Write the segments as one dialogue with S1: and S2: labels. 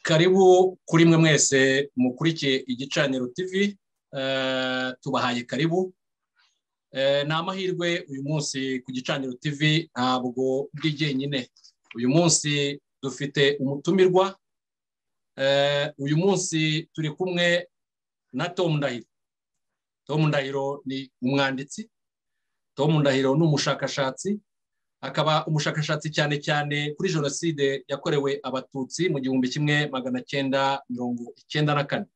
S1: Karibu kuri mwe mwese mukurikiye Igicaniro TV, tubahaye karibu. Ni amahirwe uyu munsi ku Gicaniro TV ntabwo ndi jyenyine. Uyu munsi dufite umutumirwa, uyu munsi turi kumwe na Tom Ndahiro. Tom Ndahiro ni umwanditsi, Tom Ndahiro ni umushakashatsi, akaba umushakashatsi cyane cyane kuri jenoside yakorewe Abatutsi mu 1994,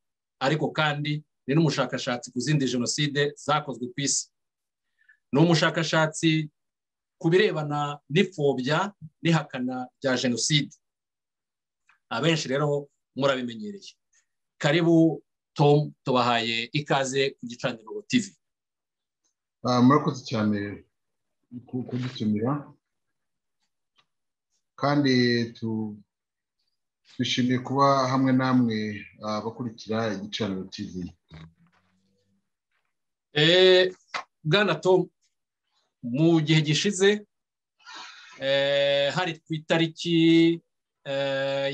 S1: ariko kandi ni n'umushakashatsi ku zindi jenoside zakozwe ku isi. Ni umushakashatsi ku birebana n'ipfobya n'ihakana rya jenoside. Abenshi rero murabimenyereye. Karibu Tom, tubahaye ikaze ku Gicaniro TV.
S2: Murakoze cyane kudutumira, kandi twishimiye kuba hamwe namwe abakurikira Igicaniro TV.
S1: Bwana Tom, mu gihe gishize hari ku itariki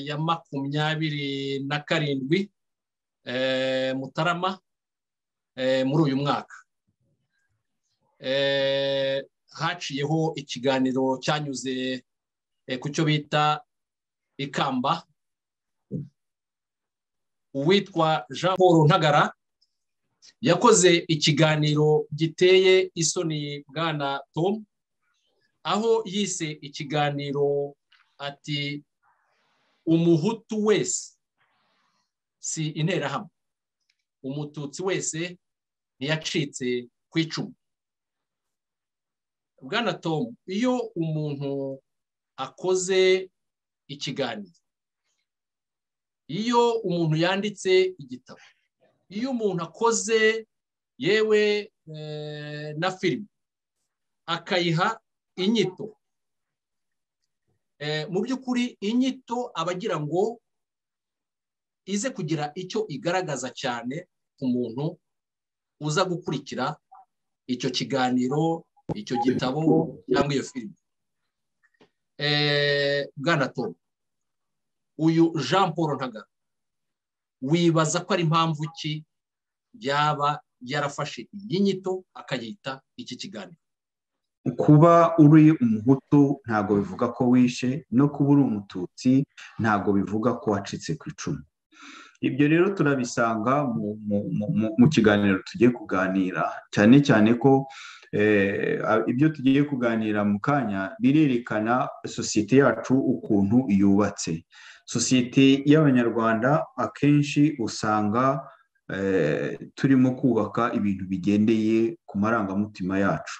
S1: ya 27 Mutarama muri uyu mwaka, haciyeho ikiganiro cyanyuze ku cyo bita Ikamba. Uwitwa Jean Paul Ntagara yakoze ikiganiro giteye isoni, bwana Tom, aho yise ikiganiro ati umuhutu wese si interahamwe, umututsi wese ntiyacitse ku icumu. Bwana Tom, iyo umuntu akoze ikiganiro, iyo umuntu yanditse igitabo, iyo umuntu akoze yewe na filime akayiha inyito, mu by'ukuri inyito abagira ngo ize kugira icyo igaragaza cyane ku muntu uza gukurikira icyo kiganiro, icyo gitabo cyangwa iyo filime. Bwana Tom, uyu Jean Paul Ntagara wibaza ko ari impamvu ki yaba yarafashe iyi nyito akayita iki kiganiro?
S3: Kuba uri umuhutu ntabwo bivuga ko wishe, no kuba uri umututsi ntabwo bivuga ko wacitse ku icumu. Ibyo rero turabisanga mu kiganiro tugiye kuganira, cyane cyane ko ibyo tugiye kuganira mu kanya birerekana sosiyete yacu ukuntu yubatse. Sosiyete y'Abanyarwanda akenshi usanga turimo kubaka ibintu bigendeye ku marangamutima yacu.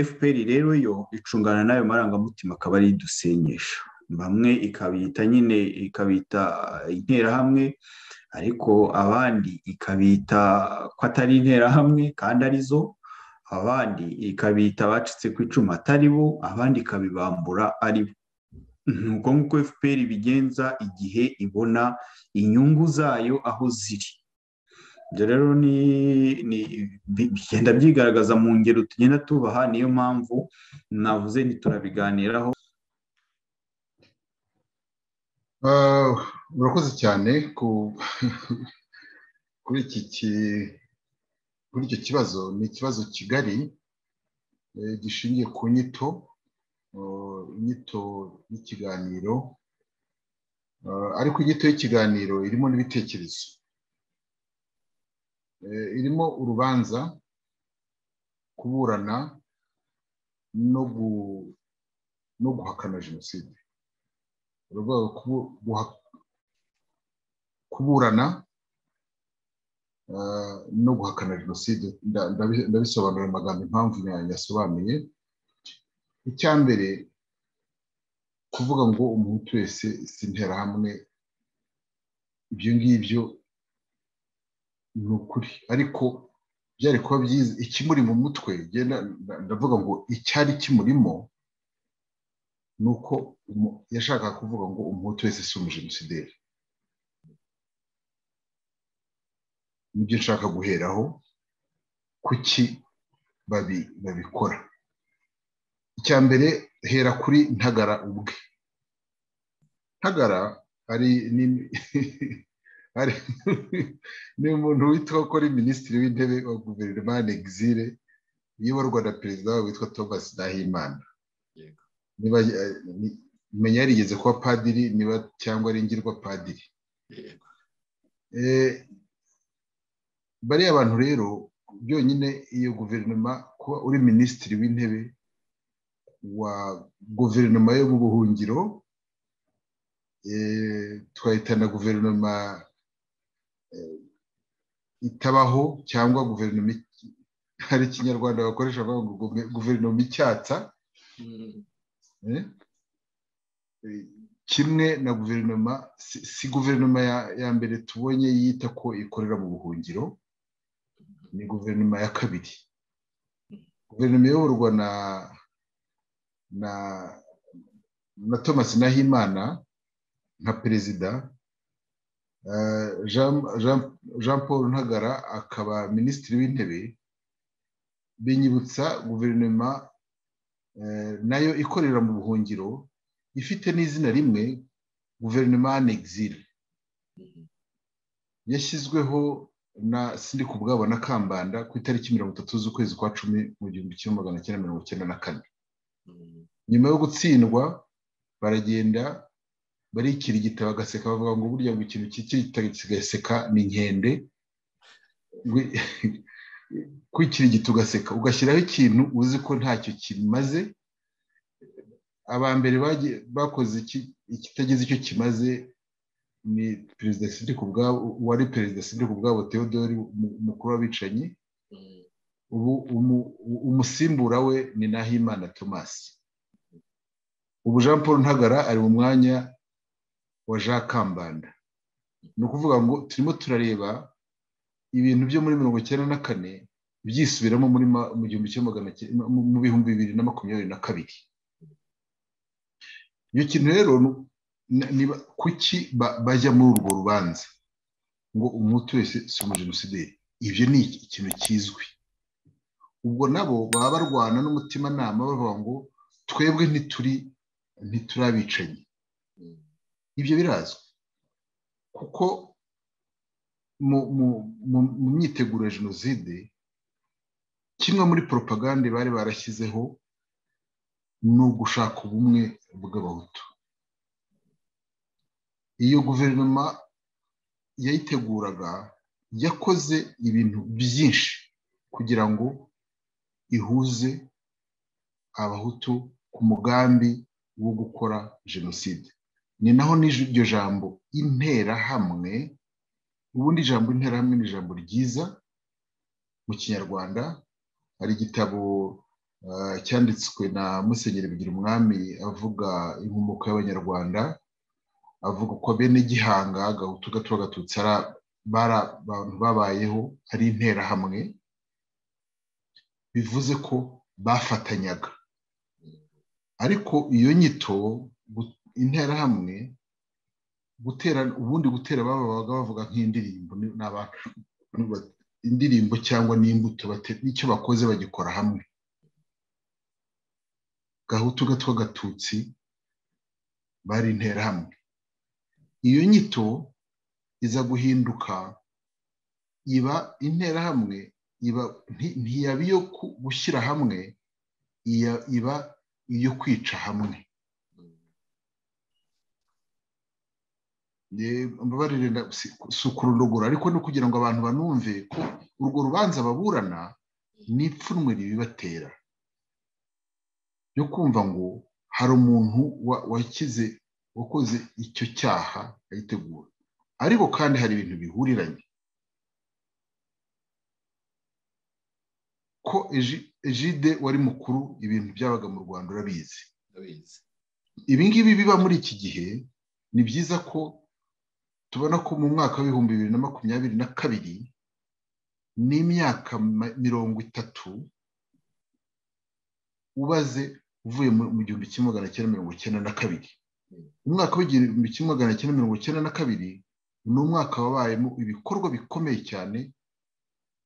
S3: FPR rero yo icungana n'ayo marangamutima akaba ari dusenyesha. Bamwe ikabita nyine ikabita interahamwe, ariko abandi ikabita ko atari interahamwe kandi arizo, abandi ikabita abacitse ku icumu atari bo, abandi ikabibambura ari bo. Nuko nk'uko FPR ibigenza igihe ibona inyungu zayo aho ziri. Ibyo rero bigenda byigaragaza mu ngero tugenda tubaha, niyo mpamvu navuze ntiturabiganiraho.
S2: Urakoze cyane kuri icyo kibazo. Ni ikibazo kigari gishingiye ku nyito, inyito y'ikiganiro, ariko inyito y'ikiganiro irimo n'ibitekerezo, irimo urubanza, kuburana no guhakana jenoside. Kuburana no guhakana jenoside, ndabisobanura amagambo impamvu yasobanuye. Icya mbere, kuvuga ngo umuhutu wese si interahamwe, ibyo ngibyo ni ukuri, ariko byari kuba byiza ikimuri mu mutwe. Ndavuga ngo icyari kimurimo ni uko yashakaga kuvuga ngo umuhutu wese si umujenosideri. Nibyo nshaka guheraho, kuki babikora. Icya mbere, hera kuri Ntagara ubwe. Ntagara Hari ni umuntu witwa ko ari minisitiri w'intebe wa guverinoma en exil iyoborwa na perezida witwa Thomas Nahimana. Niba menya yarigeze kuba padiri, niba cyangwa ari ingirwa padiri. Bariya abantu rero byonyine iyo guverinoma, kuba uri minisitiri w'intebe wa guverinoma yo mu buhungiro, twahita na guverinoma itabaho cyangwa guverinoma, hari ikinyarwanda bakoresha bavuga ngo guverinoma icyatsa, kimwe na guverinoma, si guverinoma ya mbere tubonye yita ko ikorera mu buhungiro, ni guverinoma ya kabiri. Guverinoma iyoborwa na Thomas Nahimana nka perezida, Jean Paul Ntagara akaba minisitiri w'intebe, binyibutsa guverinoma nayo ikorera mu buhungiro ifite n'izina rimwe, guverinoma en exil, yashyizweho na Sindikubwabo na Kambanda ku itariki 30 z'ukwezi kwa 10 mu 1994. Nyuma yo gutsindwa baragenda barikirigita bagaseka, bavuga ngo burya ngo ikintu kikirigita kigaseka ni inkende. Kwikirigita ugaseka ugashyiraho ikintu uzi ko ntacyo kimaze. Aba mbere bakoze ikitagize icyo kimaze ni perezida Sindikubwabo, wari perezida Sindikubwabo Theodore, umukuru w'abicanyi. Ubu umusimbura we ni Nahimana Thomas. Ubu Jean Paul Ntagara ari mu mwanya wa Jean Kambanda. Ni ukuvuga ngo turimo turareba ibintu byo muri 94 byisubiramo muri mu 2022. Iyo kintu rero, kuki bajya muri urwo rubanza ngo umuhutu wese si umujenosideri? Ibyo ni ikintu kizwi. Ubwo nabo baba barwana n'umutimanama bavuga ngo twebwe ntituri abicanyi. Ibyo birazwi kuko mu myiteguro ya jenoside, kimwe muri propagande bari barashyizeho ni ugushaka ubumwe bw'abahutu. Iyo guverinoma yayiteguraga yakoze ibintu byinshi kugira ngo ihuze abahutu ku mugambi wo gukora jenoside. Ni naho n'iryo jambo interahamwe, ubundi ijambo interahamwe ni ijambo ryiza mu kinyarwanda. Hari igitabo cyanditswe na Musenyeri Bigirumwami avuga inkomoko y'abanyarwanda, avuga ko bene Gihanga, Gahutu, Gatwa, Gatutsi bari abantu babayeho ari interahamwe, bivuze ko bafatanyaga. Ariko iyo nyito interahamwe, gutera, ubundi gutera babaga bavuga nk'indirimbo, n'abantu indirimbo cyangwa n'imbuto, n'icyo bakoze bagikora hamwe. Gahutu, Gatwa, Gatutsi bari interahamwe. Iyo nyito iza guhinduka iba interahamwe, iba ntiyaba iyo gushyira hamwe, iba iyo kwica hamwe. Mbabarire si ukurondogora, ariko no kugira ngo abantu banumve ko urwo rubanza baburana ni ipfunwe ribibatera yo kumva ngo hari umuntu wakize wakoze icyo cyaha ayitegura. Ariko kandi hari ibintu bihuriranye ko Egide wari mukuru, ibintu byabaga mu Rwanda urabizi. Ibi ngibi biba muri iki gihe, ni byiza ko tubona ko mu mwaka wa 2022 n'imyaka 30 ubaze uvuye mu 1992. Umwaka wa 1992 ni umwaka wabayemo ibikorwa bikomeye cyane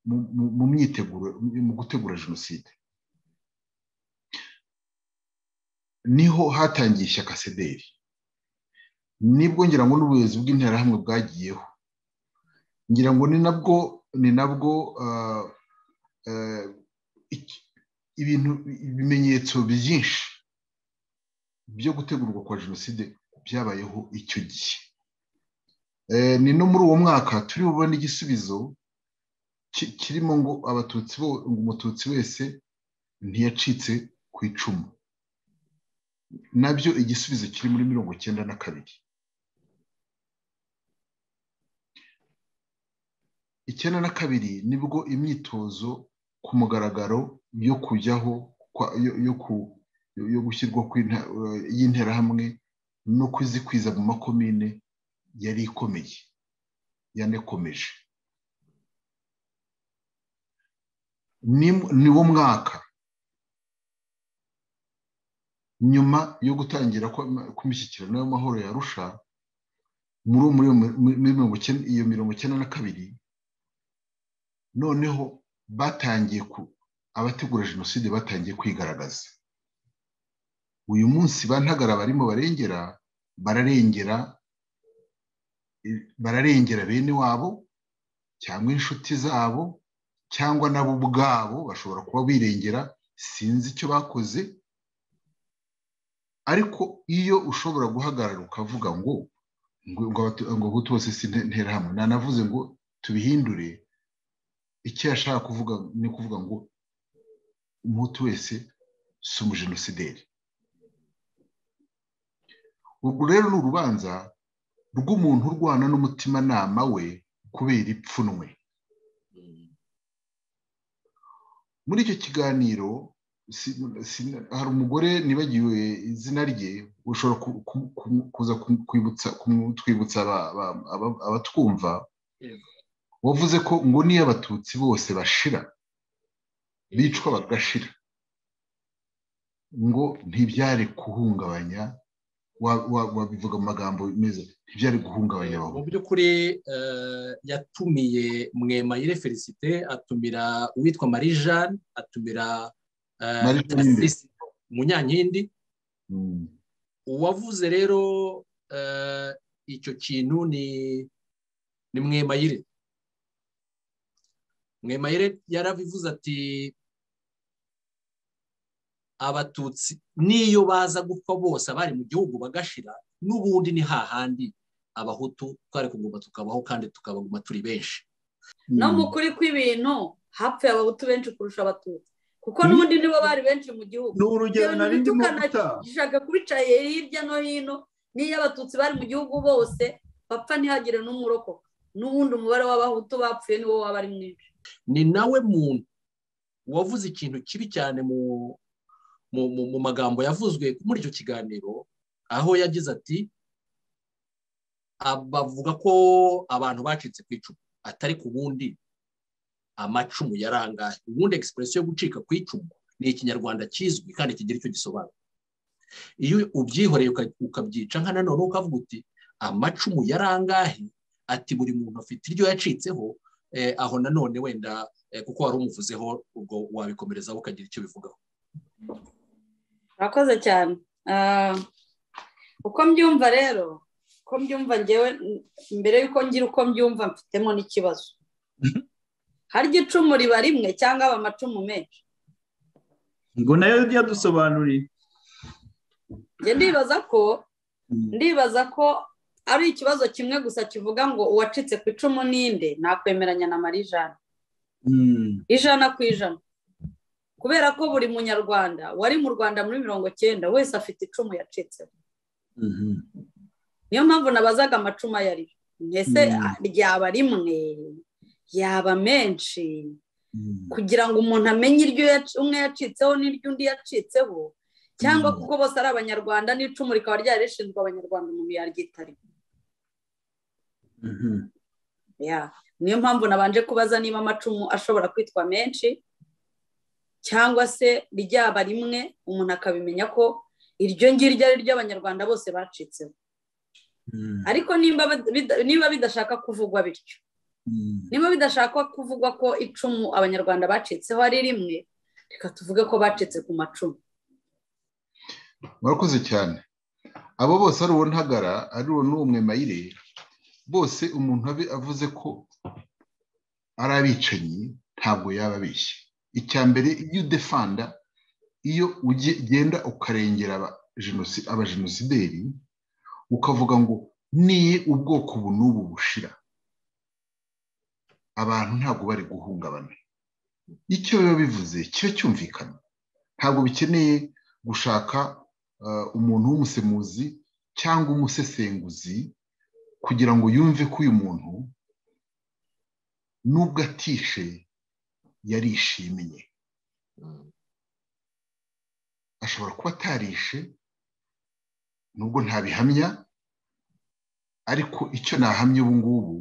S2: mu myiteguro, mu gutegura jenoside. Niho hatangiye ishyaka CDR. Nibwo ngira ngo n'ubuyobozi bw'interahamwe bwagiyeho, ngira ngo ni nabwo ibintu ibimenyetso byinshi byo gutegurwa kwa jenoside byabayeho icyo gihe. Ni no muri uwo mwaka turi bubone igisubizo kirimo ngo abatutsi bo, umututsi wese ntiyacitse ku icumu, nabyo igisubizo kiri muri 92. 92 nibwo imyitozo ku mugaragaro yo kujyaho yo gushyirwa y'interahamwe no kuzikwiza mu makomine yari ikomeye, yanakomeje. Ni wo mwaka nyuma yo gutangira kw'imishyikirano y'amahoro ya Arusha muri iyo 92, noneho batangiye abategura jenoside batangiye kwigaragaza. Uyu munsi ba Ntagara barimo barengera bararengera bene wabo cyangwa inshuti zabo cyangwa nabo ubwabo bashobora kuba birengera, sinzi icyo bakoze. Ariko iyo ushobora guhagarara ukavuga ngo ngo Abahutu bose si interahamwe, nanavuze ngo tubihindure, icyo yashaka kuvuga ni kuvuga ngo umuhutu wese si umujenosideri. Urwo rero ni urubanza rw'umuntu urwana n'umutimanama we kubera ipfunwe. Muri icyo kiganiro hari umugore nibagiwe izina rye, ushobora kuza kwibutsa abatwumva, wavuze ko ngo niyo abatutsi bose bashira, bicwa bagashira, ngo ntibyari guhungabanya, wabivuga mu magambo meza, ntibyari guhungabanya abahutu.
S1: Mu by'ukuri yatumiye Mwemayire Felicite, atumira uwitwa Marie Jeanne, atumira Munyankindi. Uwavuze rero icyo kintu ni Mwemayire. Mwemayire yarabivuze ati abatutsi niyo baza gupfa bose abari mu gihugu bagashira, n'ubundi ni hahandi abahutu twari kuguma tukabaho kandi tukabaguma turi benshi.
S4: No mu kuri kw'ibintu hapfuye abahutu benshi kurusha abatutsi, kuko n'ubundi nibo bari benshi mu gihugu.
S3: Ni urugero nari ndimo gutanga,
S4: gishaka kubicaye hirya no hino, niyo abatutsi bari mu gihugu bose bapfa ntihagire n'umurokoka, n'ubundi umubare w'abahutu bapfuye niwo waba ari mwinshi.
S1: Ni nawe muntu wavuze ikintu kibi cyane mu magambo yavuzwe muri icyo kiganiro, aho yagize ati bavuga ko abantu bacitse ku icumu, atari ku bundi amacumu yarangaye. Ubundi expression yo gucika ku icumu ni ikinyarwanda kizwi kandi kigira icyo gisobanura. Iyo ubyihoreye ukabyica nka nanone ukavuga uti amacumu yarangahe, ati buri muntu afite iryo yacitseho, aho nanone wenda kuko wari umuvuzeho ubwo wabikomerezaho ukagira icyo bivugaho.
S4: Murakoze cyane. Uko mbyumva rero, uko mbyumva ngewe mbere yuko ngira uko mbyumva mfitemo n'ikibazo. Harya icumu riba rimwe cyangwa aba amacumu menshi?
S3: Ngo nayo yadusobanuriye.
S4: Njye ndibaza ko ari ikibazo kimwe gusa kivuga ngo uwacitse ku icumu ninde, nakwemeranya na Marie Jeanne 100%. Kubera ko buri munyarwanda wari mu Rwanda muri 90 wese afite icumu yacitseho. Niyo mpamvu nabazaga amacumu ayo ari ese ryaba rimwe yaba menshi, kugira ngo umuntu amenye iryo umwe yacitseho n'iryo undi yacitseho, cyangwa kuko bose ari abanyarwanda n'icumu rikaba ryari rishinzwe abanyarwanda umuntu yaryita rimwe. Niyo mpamvu nabanje kubaza niba amacumu ashobora kwitwa menshi cyangwa se ryaba rimwe, umuntu akabimenya ko iryo ngiryo ari ry'abanyarwanda bose bacitseho. Ariko niba bidashaka kuvugwa bityo, niba bidashaka kuvugwa ko icumu abanyarwanda bacitseho ari rimwe, reka tuvuge ko bacitse ku macumu.
S2: Murakoze cyane. Abo bose ari uwo Ntagara, ari uwo n'uwo Mwemayire, bose umuntu abe avuze ko ari abicanyi ntabwo yaba abeshye. Icya mbere, iyo udefanda, iyo ugenda ukarengera abajenosideri ukavuga ngo niye ubwoko ubu n'ubu bushira, abantu ntabwo bari guhungabana. Icyo biba bivuze kiba cyumvikana, ntabwo bikeneye gushaka umuntu w'umusemuzi cyangwa umusesenguzi kugira ngo yumve ko uyu muntu nubwo atishe yarishimye. Ashobora kuba atarishe nubwo ntabihamya, ariko icyo nahamya ubu ngubu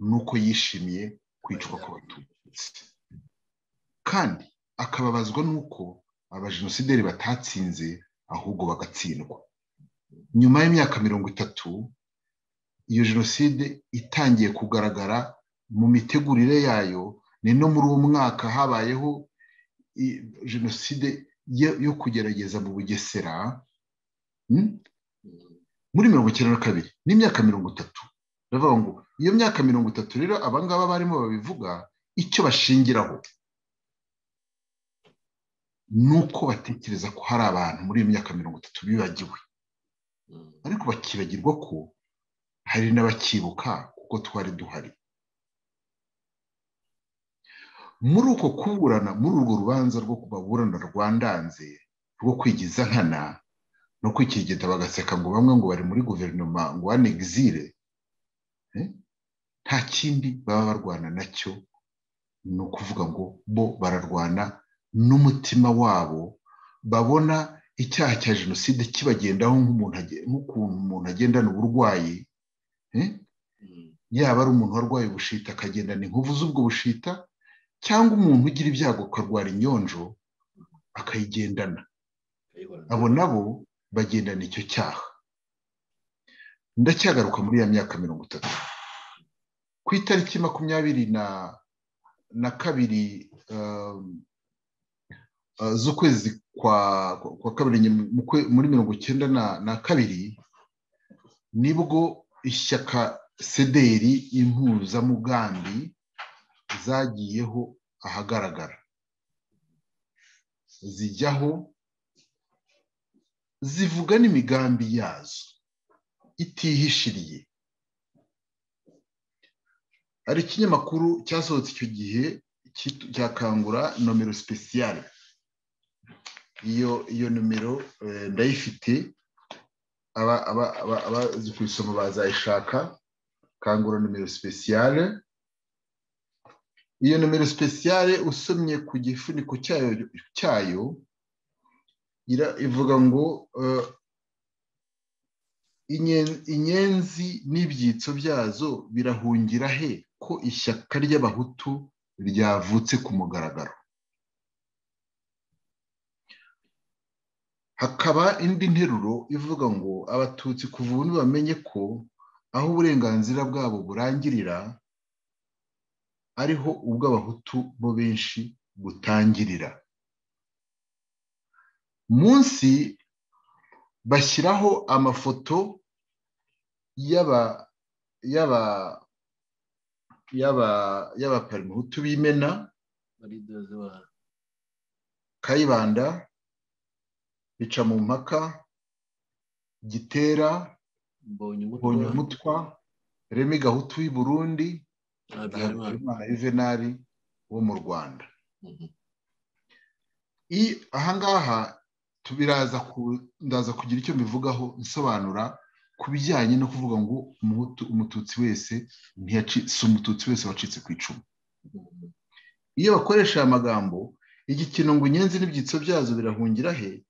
S2: ni uko yishimiye kwicwa kw'Abatutsi, kandi akababazwa n'uko abajenosideri batatsinze ahubwo bagatsindwa. Nyuma y'imyaka 30 iyo jenoside itangiye kugaragara mu mitegurire yayo. Ni no muri uwo mwaka habayeho jenoside yo kugerageza mu Bugesera muri 1992, n'imyaka 30. Ndavuga ngo iyo myaka 30 rero abangaba barimo babivuga, icyo bashingiraho nuko batekereza ko hari abantu muri iyo myaka 30 bibagiwe, ariko bakibagirwa ko hari n'abakibuka kuko twari duhari. Muri uko kuburana, muri urwo rubanza rwo kubaburana rwandanze rwo kwigiza nkana no kwikigita bagaseka ngo bamwe ngo bari muri guverinoma ngo en exil, nta kindi baba barwana nacyo, ni ukuvuga ngo bo bararwana n'umutima wabo, babona icyaha cya jenoside kibagendaho nk'ukuntu umuntu agendana uburwayi, yaba ari umuntu warwaye ubushita akagendana inkovu z'ubwo bushita, cyangwa umuntu ugira ibyago akarwara inyonjo akayigendana. Abo nabo bagendana icyo cyaha. Ndacyagaruka muri ya myaka 30, ku itariki 22 z'ukwezi kwa kabiri muri 1992, nibwo ishyaka Sederi impuzamugambi zagiyeho ahagaragara, zijyaho zivuga n'imigambi yazo itihishiriye. Hari ikinyamakuru cyasohotse icyo gihe cya Kangura nomero spéciale, iyo nomero ndayifite, abazi kuyisoma bazayishaka. Kangura nomero spéciale, iyo nomero spéciale usomye ku gifuniko cyayo ivuga ngo inyenzi n'ibyitso byazo birahungira he ko ishyaka ry'Abahutu ryavutse ku mugaragaro. Hakaba indi nteruro ivuga ngo Abatutsi kuva ubu ntibamenye ko aho uburenganzira bwabo burangirira ariho ubw'Abahutu bo benshi butangirira. Munsi bashyiraho amafoto y'abaparimehutu b'Imena, Kayibanda, Bicamumpaka, Gitera, Mbonyumutwa, Remy Gahutu w'i Burundi, Habyarimana Juvenal wo mu Rwanda. Ahangaha tubiraza ndaza kugira icyo mbivugaho nsobanura ku bijyanye no kuvuga ngo Umututsi wese si Umututsi wese wacitse ku icumu. Iyo bakoresha aya magambo, igikino ngo inyenzi n'ibyitso byazo birahungira he,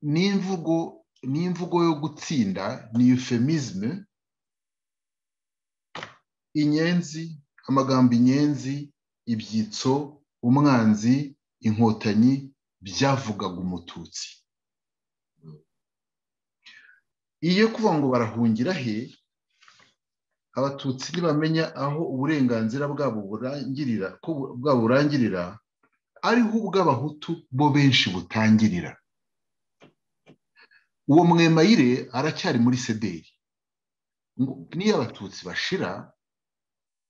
S2: ni imvugo yo gutsinda, ni euphemisme. Inyenzi, amagambo inyenzi, ibyitso, umwanzi, inkotanyi byavugaga Umututsi. Iyo kuvuga ngo barahungira he, Abatutsi ntibamenya aho uburenganzira bwabo burangirira, ko bwabo burangirira ariho ubw'Abahutu bo benshi butangirira. Uwo Mwemayire aracyari muri CDR. Niyo abatutsi bashira,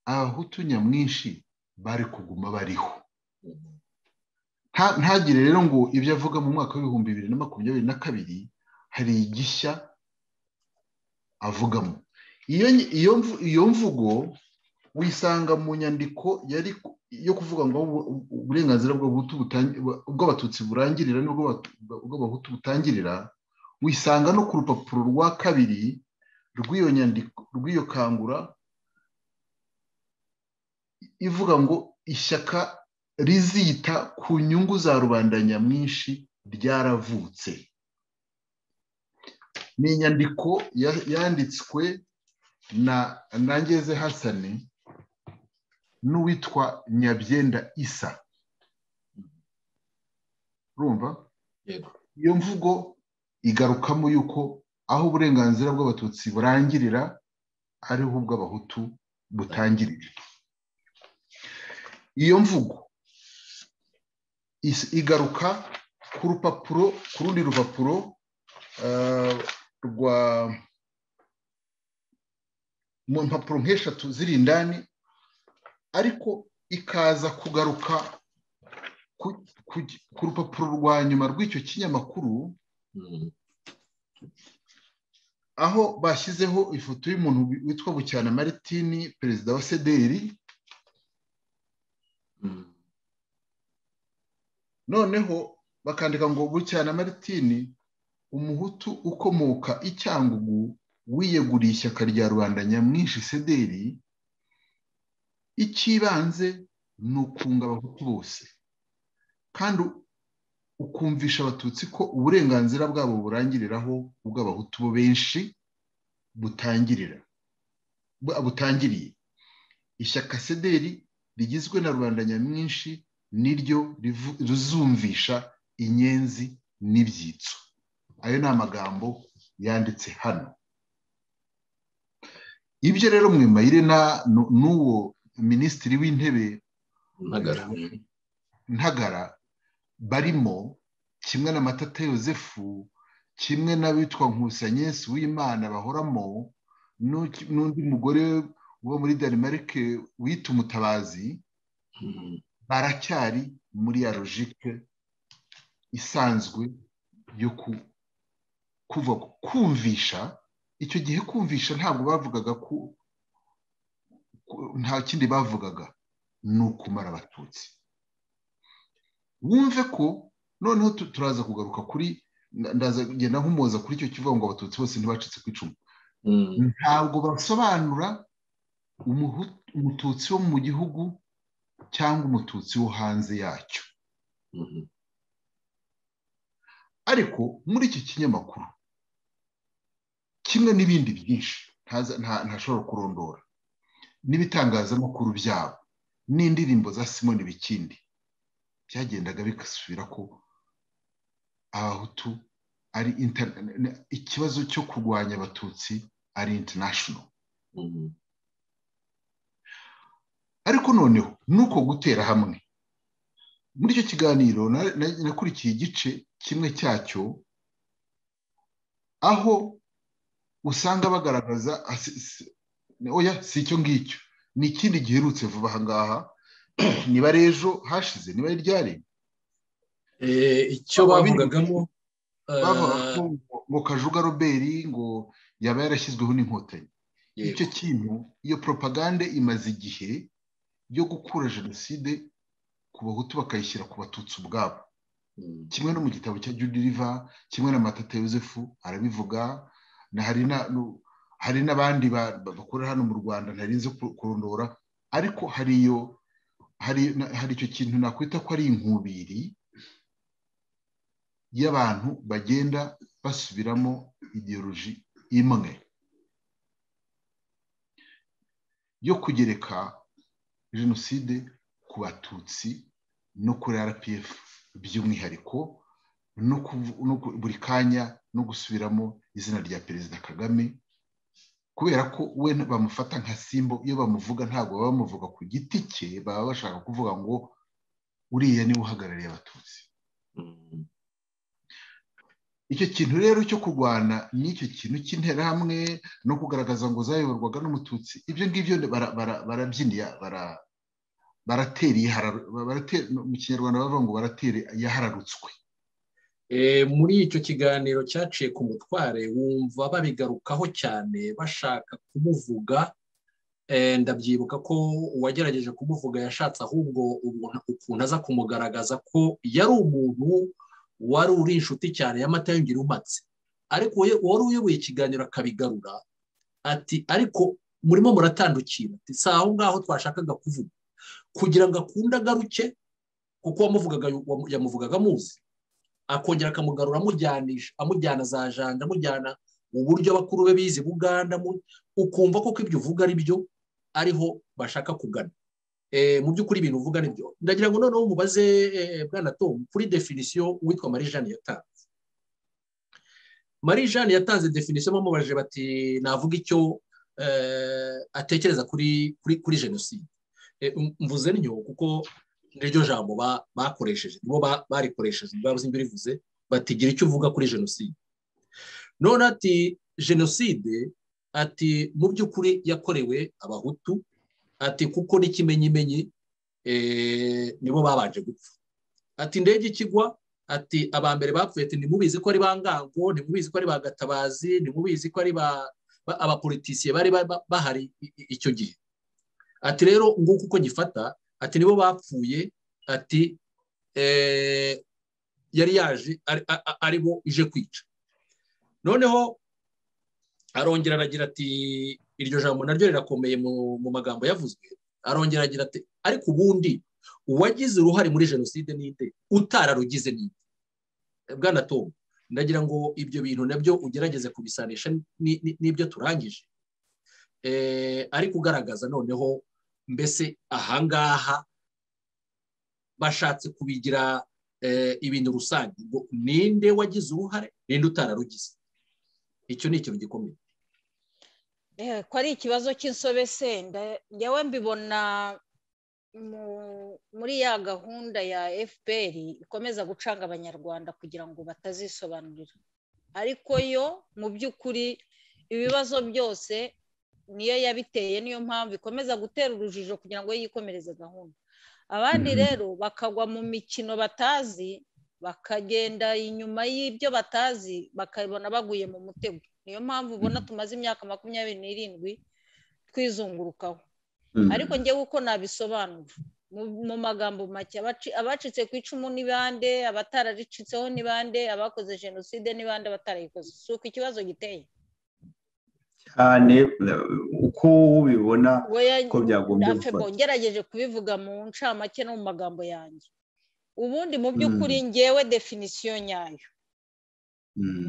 S2: abahutu nyamwinshi bari kuguma bariho. Ntagire rero ngo ibyo avuga mu mwaka w'2022 hari igishya avugamo. Iyo mvugo wisanga mu nyandiko yari yo kuvuga ngo uburenganzira bw'abatutsi burangirira n'ubw'abahutu butangirira, wisanga no ku rupapuro rwa kabiri rw'iyo nyandiko, rw'iyo kangura, ivuga ngo ishyaka rizita ku nyungu za rubanda nyamwinshi ryaravutse. Ni inyandiko yanditswe na Nangeze Hasani n'uwitwa Nyabyenda Isa. Urumva? Iyo mvugo igarukamo yuko aho uburenganzira bw'abatutsi burangirira ariho ubw'abahutu butangirira. Iyo mvugo igaruka ku rupapuro, ku rundi rupapuro rwa mu mpapuro nk'eshatu ziri indani, ariko ikaza kugaruka ku rupapuro rwa nyuma rw'icyo kinyamakuru, aho bashyizeho ifoto y'umuntu witwa Bucyana Maritini, perezida wa CDR. Noneho bakandika ngo Bucyana Maritini, umuhutu ukomoka i Cyangugu wiyeguriye ishyaka rya rubanda nyamwinshi CDR, icy'ibanze ni ukunga abahutu bose kandi ukumvisha abatutsi ko uburenganzira bwabo burangiriraho ubw'abahutu bo benshi butangiriye. Ishyaka CDR rigizwe na rubanda nyamwinshi niryo rizumvisha inyenzi n'ibyitso. Ayo ni amagambo yanditse hano. Ibyo rero Mwemayire n'uwo minisitiri w'intebe Ntagara barimo, kimwe na Matata Yosefu, kimwe n'abitwa Nkusanyensi w'Imana bahoramo, n'undi mugore wo muri Denmark wita Umutabazi, baracyari muri ya logique isanzwe yo kuva kumvisha. Icyo gihe kumvisha ntabwo bavugaga ko nta kindi bavugaga, ni ukumara abatutsi. Wumve ko noneho turaza kugaruka kuri, ndaza kugenda nkumoza kuri icyo kivuga ngo abatutsi bose ntibacitse ku icumu. Ntabwo basobanura umututsi wo mu gihugu cyangwa umututsi wo hanze yacyo. Ariko muri iki kinyamakuru kimwe n'ibindi byinshi ntashobora kurondora, n'ibitangazamakuru byabo n'indirimbo za Simoni Bikindi, byagendaga bigasubira ko abahutu ari ikibazo cyo kurwanya abatutsi ari international. Ariko noneho nuko gutera hamwe muri icyo kiganiro nakurikiye igice kimwe cyacyo, aho usanga bagaragaza, oya si icyo ngicyo, ni ikindi giherutse vuba aha ngaha, niba ari ejo hashize, niba ari ryari,
S1: icyo bavugagamo
S2: bavuga ko ngo Kajuga Robert ngo yaba yarashyizweho n'inkotanyi. Icyo kintu, iyo propagande imaze igihe yo gukura jenoside ku bahutu bakayishyira ku batutsi ubwabo, kimwe no mu gitabo cya Judy River, kimwe na Matata Yosefu arabivuga, hari n'abandi bakora hano mu Rwanda ntarinze kurondora. Ariko hari icyo kintu nakwita ko ari inkubiri y'abantu bagenda basubiramo ideoloji imwe yo kugereka jenoside ku batutsi no kuri RPF by'umwihariko, no buri kanya no gusubiramo izina rya Perezida Kagame, kubera ko we bamufata nka simbo. Iyo bamuvuga ntabwo baba bamuvuga ku giti cye, baba bashaka kuvuga ngo uriya niwe uhagarariye abatutsi. Icyo kintu rero cyo kurwana n'icyo kintu cy'interahamwe no kugaragaza ngo zayoborwaga n'umututsi, ibyo ngibyo barabyiniye, baratera, mu kinyarwanda bavuga ngo baratera yahararutswe.
S1: Muri icyo kiganiro cyaciye ku mutware wumva babigarukaho cyane bashaka kumuvuga. Ndabyibuka ko uwagerageje kumuvuga yashatse ahubwo ukuntu aza kumugaragaza ko yari umuntu wari uri inshuti cyane y'Amatayo Ngirumpatse, ariko wari uyoboye ikiganiro akabigarura ati ariko murimo muratandukira, si aho ngaho twashakaga kuvuga, kugira ngo akunde agaruke, kuko wamuvugaga yamuvugaga amuzi, akongera akamugarura amujyanisha, amujyana za Janja, amujyana uburyo abakuru be bize Buganda, ukumva koko ibyo uvuga ari byo, ariho bashaka kugana. Mu by'ukuri ibintu uvuga nibyo. Ndagira ngo noneho mubaze bwana Tom kuri definition witwa Marie Jeanne yatanze. Marie Jeanne yatanze definition, bamubajije bati navuga icyo atekereza kuri kuri jenoside. Mvuze ntyo kuko niryo jambo bakoresheje, nibo barikoresheje, babuze ibyo rivuze, bati gira icyo uvuga kuri jenoside. None ati jenoside ati mu by'ukuri yakorewe abahutu, ati kuko n'ikimenyimenyi nibo babanje gupfa. Ati indege ikigwa, ati abambere bapfuye, ati ntimubizi ko ari ba Ngango, ntimubizi ko ari ba Gatabazi, ntimubizi ko ari abapolitisiye bari bahari icyo gihe. Ati rero nguko uko gifata, ati nibo bapfuye, ati yari yaje aribo ije kwica. Noneho arongera aragira ati iryo jambo naryo rirakomeye mu magambo yavuzwe, arongera agira ati ariko ubundi uwagize uruhare muri jenoside ninde, utararugize ninde? Bwana Tom, ndagira ngo ibyo bintu nabyo ugerageze kubisanisha n'ibyo turangije, ariko ugaragaza noneho mbese ahangaha bashatse kubigira ibintu rusange, ngo ninde wagize uruhare, ninde utararugize. Icyo ni ikintu gikomeye.
S5: Ko ari ikibazo cy'insobe se, njyewe mbibona muri ya gahunda ya FPR ikomeza gucanga abanyarwanda kugira ngo batazisobanurira, ariko yo mu by'ukuri ibibazo byose niyo yabiteye, niyo mpamvu ikomeza gutera urujijo kugira ngo yikomereze gahunda. Abandi rero bakagwa mu mikino batazi, bakagenda inyuma y'ibyo batazi, bakabona baguye mu mutego. Niyo mpamvu ubona tumaze imyaka 27 twizungurukaho. Ariko njyewe uko nabisobanura mu magambo make, abacitse ku icumu ni bande, abatararicitseho ni bande, abakoze jenoside ni bande, abatarayikoze. Si uko ikibazo giteye
S3: cyane uko ubibona ko byagombye gufata.
S5: Ngerageje kubivuga mu ncamake no mu magambo yanjye. Ubundi mu by'ukuri ngewe definition nyayo,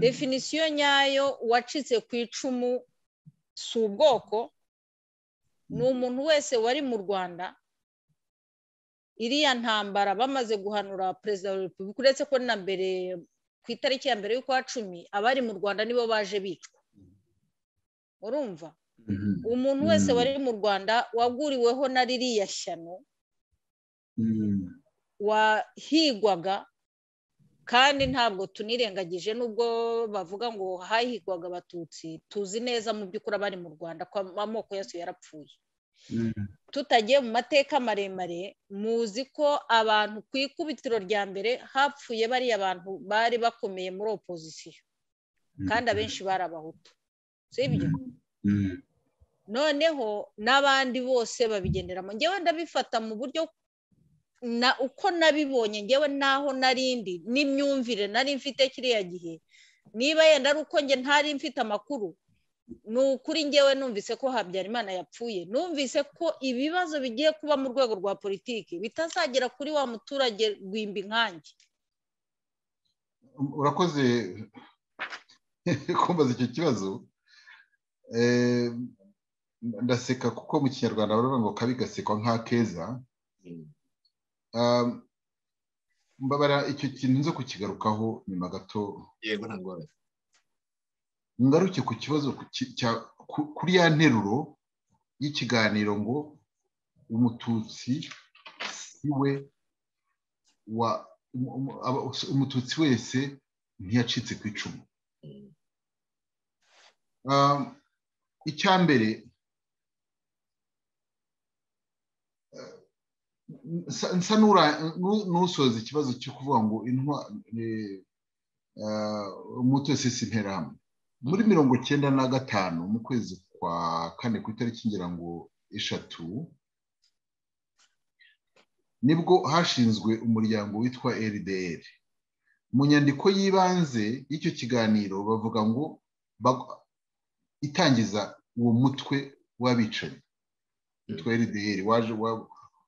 S5: definition nyayo uwacitse ku icumu si ubwoko, ni umuntu wese wari mu Rwanda iriya ntambara bamaze guhanura perezida wa repubulika, uretse ko na mbere ku itariki ya mbere y'ukwa 10 abari mu Rwanda nibo baje bicwa. Urumva umuntu wese wari mu Rwanda waguriweho na ririya shyano, wahigwaga, kandi ntabwo tunirengagije nubwo bavuga ngo hahigwaga abatutsi, tuzi neza mu by'ukuri abari mu Rwanda ko amoko yose yarapfuye. Tutagiye mu mateka maremare, muzi ko abantu ku ikubitiro rya mbere hapfuye bariya abantu bari bakomeye muri opposition, kandi abenshi bari abahutu, sibyo? Noneho n'abandi bose babigenderamo. Njyewe ndabifata mu buryo na uko nabibonye ngewe naho narindi n'imyumvire nari mfite kiriya gihe, niba yenda ari uko nge ntari mfite amakuru, ni ukuri ngewe numvise ko Habyarimana yapfuye, numvise ko ibibazo bigiye kuba mu rwego rwa politiki bitazagera kuri wa muturage rwimbi nkanjye.
S2: Urakoze kumbaza icyo kibazo. Ndaseka kuko mu kinyarwanda baravuga ngo kabi gasekwa nk'akeza. Mbabara icyo kintu nzo kukigarukaho nyuma gato.
S1: Yego ntangorane.
S2: Ngaruke ku kibazo kuri ya nteruro y'ikiganiro ngo umututsi siwe wa umututsi wese ntiyacitse ku icumu. Icya mbere nsa n'usoza ikibazo cyo kuvuga ngo umuhutu wese si interahamwe. Muri 95 mu kwezi kwa 4 ku itariki ngira ngo 3 nibwo hashinzwe umuryango witwa RDR. Mu nyandiko y'ibanze y'icyo kiganiro bavuga ngo itangiza uwo mutwe w'abicanyi witwa RDR waje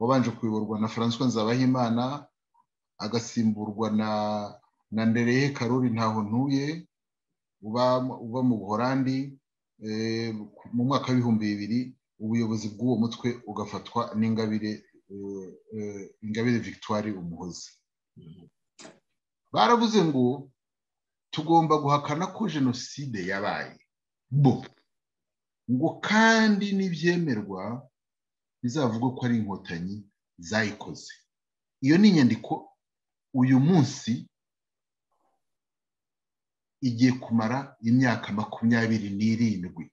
S2: wabanje kuyoborwa na François Nzabahimana, agasimburwa na Ndereye Karori Ntaho Ntuye uba mu Buholandi. Mu mwaka w'2000 ubuyobozi bw'uwo mutwe ugafatwa n'Ingabire Ingabire Victoire Umuhoza. Baravuze ngo tugomba guhakana ko jenoside yabaye bo, ngo kandi nibyemerwa bizavuga ko ari inkotanyi zayikoze. Iyo ni inyandiko uyu munsi igiye kumara imyaka 27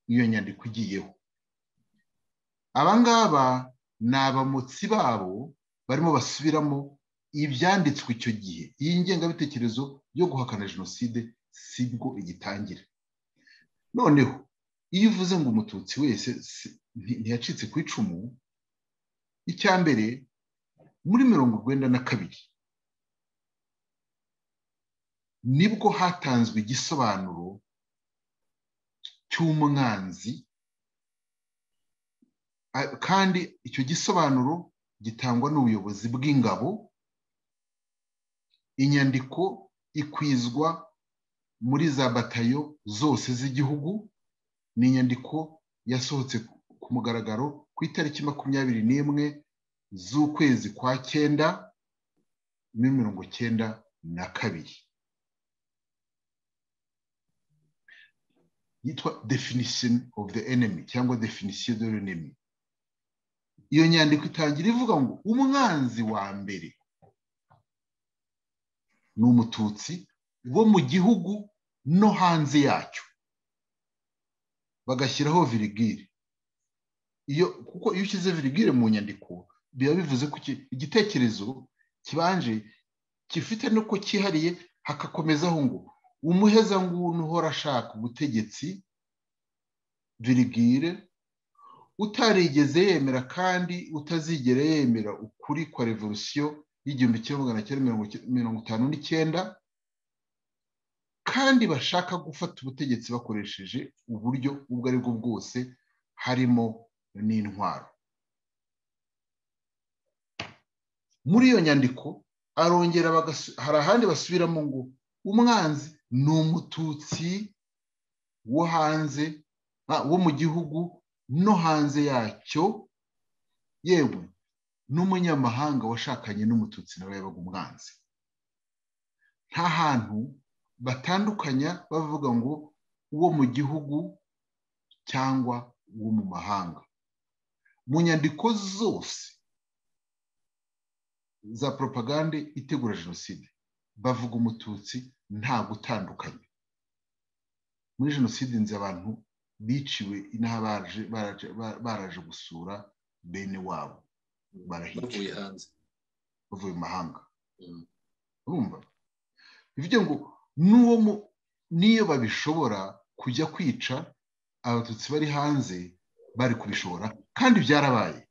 S2: iyo nyandiko igiyeho. Abangaba ni abamotsi babo barimo basubiramo ibyanditswe icyo gihe. Iyi ngengabitekerezo yo guhakana jenoside sibwo igitangira. Noneho iyo uvuze ngo umututsi wese ntiyacitse ku icumu, icya mbere muri 92 nibwo hatanzwe igisobanuro cy'umwanzi, kandi icyo gisobanuro gitangwa n'ubuyobozi bw'ingabo. Inyandiko ikwizwa muri za batayo zose z'igihugu. Ni inyandiko yasohotse ku mugaragaro ku itariki 21 z'ukwezi kwa 9 muri 92. Yitwa definition of the enemy cyangwa definition de l'ennemi. Iyo nyandiko itangira ivuga ngo umwanzi wa mbere ni umututsi wo mu gihugu no hanze yacyo, bagashyiraho virigire. Iyo kuko iyo ushyize virigire mu nyandiko biba bivuze ko igitekerezo kibanje gifite nuko cyihariye, hakakomezaho ngo umuheza ngunu uhora ashaka ubutegetsi virigire utarigeze yemera kandi utazigera yemera ukuri kwa revolution y'1959, kandi bashaka gufata ubutegetsi bakoresheje uburyo ubwo ari bwo bwose harimo n'intwaro. Muri iyo nyandiko arongera hari ahandi basubiramo ngo umwanzi ni umututsi wo hanze, wo mu gihugu no hanze yacyo, yewe n'umunyamahanga washakanye n'umututsi nawe yabaga umwanzi. Nta hantu batandukanya bavuga ngo uwo mu gihugu cyangwa uwo mu mahanga. Mu nyandiko zose za propagande itegura jenoside bavuga umututsi nta gutandukanya. Muri jenoside nzi abantu biciwe inaha baraje gusura bene wabo
S1: barahiye hanze
S2: bavuye mu mahanga. Urumva bivuge ngo n'uwo niyo babishobora kujya kwica abatutsi bari hanze bari kubishobora, kandi byarabaye.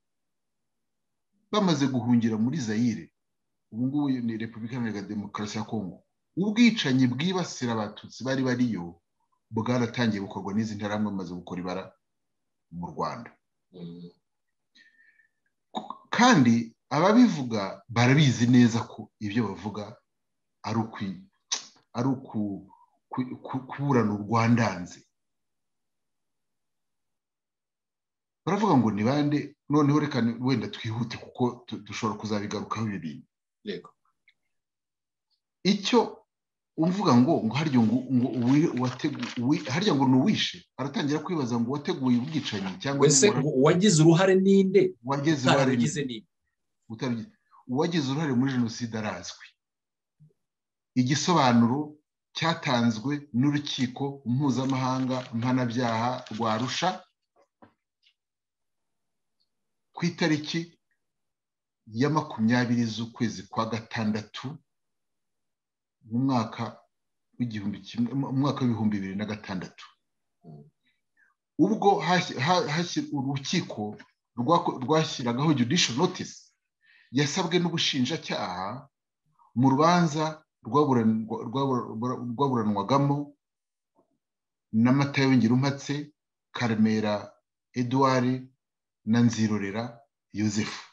S2: Bamaze guhungira muri Zaire, ubu ngubu ni Repubulika Iharanira Demokarasi ya Kongo, ubwicanyi bwibasira abatutsi bari bariyo bwaratangiye bukorwa n'izi nterahamwe bamaze gukora ibara mu Rwanda. Kandi ababivuga barabizi neza ko ibyo bavuga ari ukuburana urwandanze. Baravuga ngo ni bande. Noneho reka wenda twihute kuko dushobora kuzabigarukaho ibi bintu.
S1: Yego,
S2: icyo umvuga ngo harya ngo harya ngo nuwishe, aratangira kwibaza ngo wateguye ubwicanyi cyangwa
S1: uwagize uruhare ninde,
S2: uwagize uruhare muri jenoside arazwi. Igisobanuro cyatanzwe n'urukiko mpuzamahanga mpanabyaha rwa Arusha ku itariki ya 20 z'ukwezi kwa gatandatu mu mwaka w'2006, ubwo urukiko rwashyiragaho judicial notice yasabwe n'ubushinjacyaha mu rubanza rwaburanwagamo na Matayo Ngirumpatse, Karemera Edouard na Nzirorera Yosefu,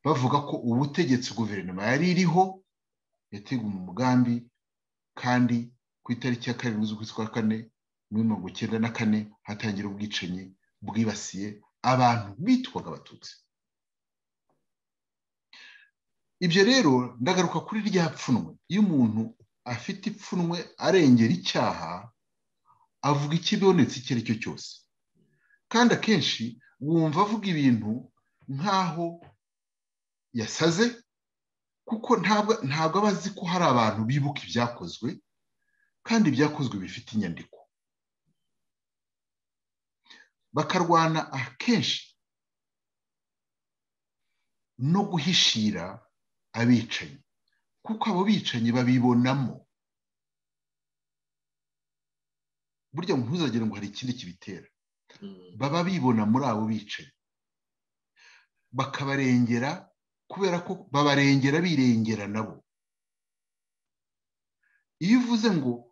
S2: bavuga ko ubutegetsi guverinoma yari iriho yateguye umugambi, kandi ku itariki ya 7 z'ukwezi kwa 4 muri 1994 hatangira ubwicanyi bwibasiye abantu bitwaga Abatutsi. Ibyo rero ndagaruka kuri rya pfunwe. Iyo umuntu afite ipfunwe arengera icyaha, avuga ikibonetse icyo ari cyo cyose, kandi akenshi wumva avuga ibintu nk'aho yasaze, kuko ntabwo aba azi ko hari abantu bibuka ibyakozwe, kandi ibyakozwe bifite inyandiko. Bakarwana akenshi no guhishira abicanyi, kuko abo bicanyi babibonamo. Burya ntuzagire ngo hari ikindi kibitera, baba bibona muri abo bicanyi, bakabarengera kubera ko babarengera birengera nabo. Iyo uvuze ngo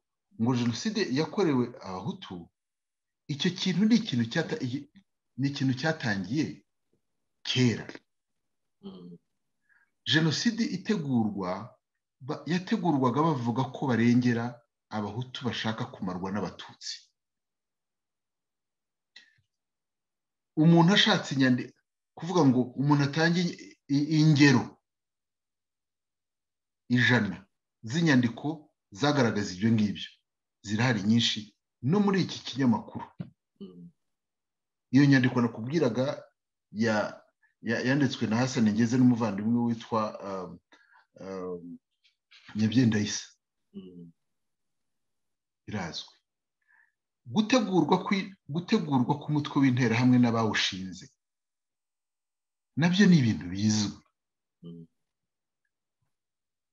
S2: jenoside yakorewe Abahutu, icyo kintu ni ikintu cyatangiye kera. Jenoside itegurwa yategurwaga bavuga ko barengera Abahutu bashaka kumarwa n'Abatutsi. Umuntu ashatse inyandiko kuvuga ngo umuntu atange ingero 100 z'inyandiko zagaragaza ibyo ngibyo, zirahari nyinshi no muri iki kinyamakuru. Iyo nyandiko nakubwiraga yanditswe na Hassan Ngeze n'umuvandimwe witwa Nyabyendayisa, irazwi. Gutegurwa k'umutwe w'interahamwe n'abawushinze nabyo ni ibintu bizwi.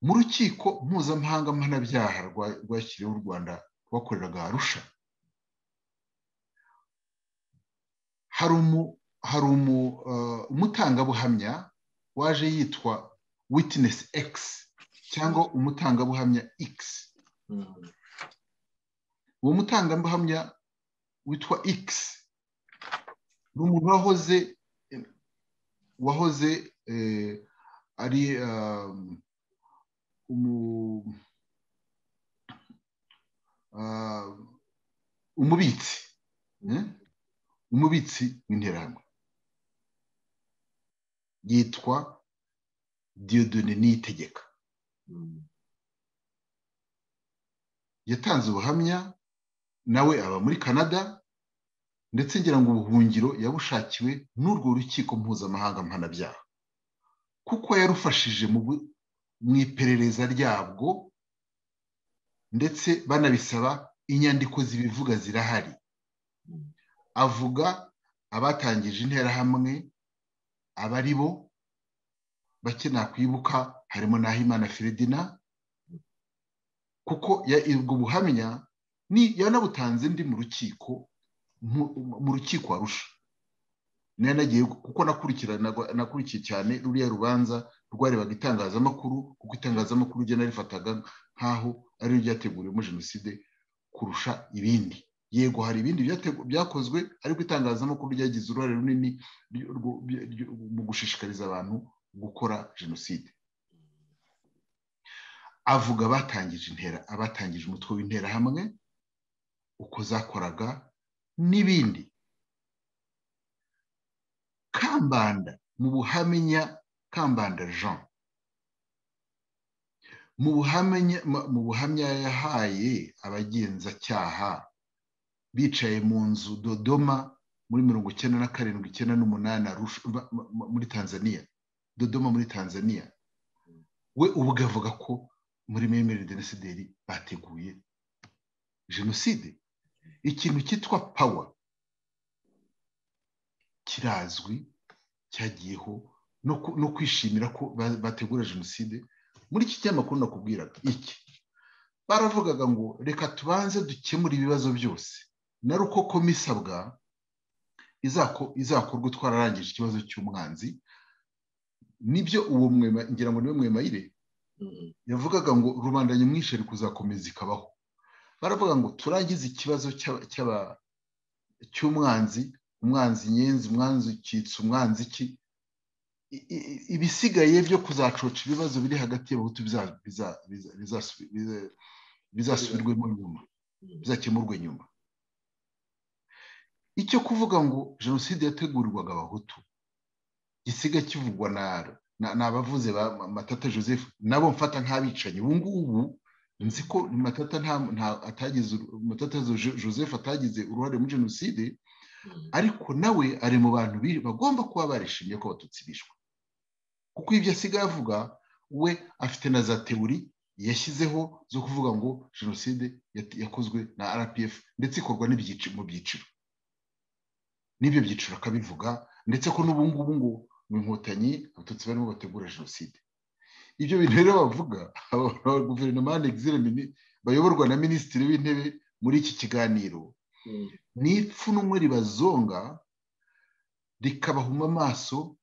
S2: Mu rukiko mpuzamahanga mpanabyaha rwashyiriweho u Rwanda rwakoreraga Arusha, hari umutangabuhamya waje yitwa Witness X cyangwa umutangabuhamya X. Uwo mutangabuhamya witwa X ni umuntu wahoze ari umubitsi w'interahamwe, yitwa Dieudonné Niyitegeka. Yatanze ubuhamya, nawe aba muri Canada, ndetse ngira ngo ubuhungiro yabushakiwe n'urwo rukiko mpuzamahanga mpanabyaha, kuko yarufashije mu iperereza ryabwo, ndetse banabisaba inyandiko zibivuga zirahari. Avuga abatangije interahamwe abari bo bake nakwibuka, harimo Nahimana Ferdinand, kuko ubwo buhamya ni yanabutanze ndi mu rukiko, mu rukiko Arusha. Nanagiye kuko nakurikiye cyane ruriya rubanza rwarebaga itangazamakuru, kuko itangazamakuru rye narifataga nkaho ari ryateguriwemo jenoside kurusha ibindi. Yego hari ibindi byakozwe, ariko itangazamakuru ryagize uruhare runini mu gushishikariza abantu gukora jenoside. Avuga abatangije umutwe w'interahamwe, uko zakoraga n'ibindi. Kambanda mu buhamya, Kambanda Jean mu buhamya yahaye abagenzacyaha bicaye mu nzu Dodoma muri 97 98 muri Tanzania, Dodoma muri Tanzania, we ubwo avuga ko Muri MRND na CDR bateguye jenoside. Ikintu cyitwa power kirazwi, cyagiyeho no kwishimira ko bategura jenoside. Muri iki kinyamakuru nakubwiraga iki, baravugaga ngo reka tubanze dukemure ibibazo byose, na rukokoma isabwa izakorwa twararangije ikibazo cy'umwanzi. Nibyo uwo Mwema, ngira ngo niwe Mwemayire yavugaga ngo rubanda nyamwinshi ari kuzakomeza ikabaho. Baravuga ngo turangize ikibazo cy'umwanzi, umwanzi nyenzi, umwanzi cyitsa, umwanzi iki, ibisigaye byo kuzacoca ibibazo biri hagati y'abahutu bizasubirwemo nyuma, bizakemurwe nyuma. Icyo kuvuga ngo jenoside yategurirwaga abahutu gisiga kivugwa n'abavuze ba Matata Joseph, nabo mfata nk'abicanyi. Ubu ngubu nzi ko Matata atagize, Matata Joseph atagize uruhare muri jenoside, ariko nawe ari mu bantu bagomba kuba barishimye ko abatutsi bishwe, kuko ibyo asigaye avuga we afite na za théories yashyizeho zo kuvuga ngo jenoside yakozwe na RPF, ndetse ikorwa mu byiciro, n'ibyo byiciro akabivuga, ndetse ko n'ubu ngubu ngo mu Inkotanyi abatutsi barimo bategura jenoside. Ibyo bintu rero bavuga guverinoma en exil bayoborwa na minisitiri w'intebe muri iki kiganiro, ni ipfunwe ribazonga rikabahuma amaso,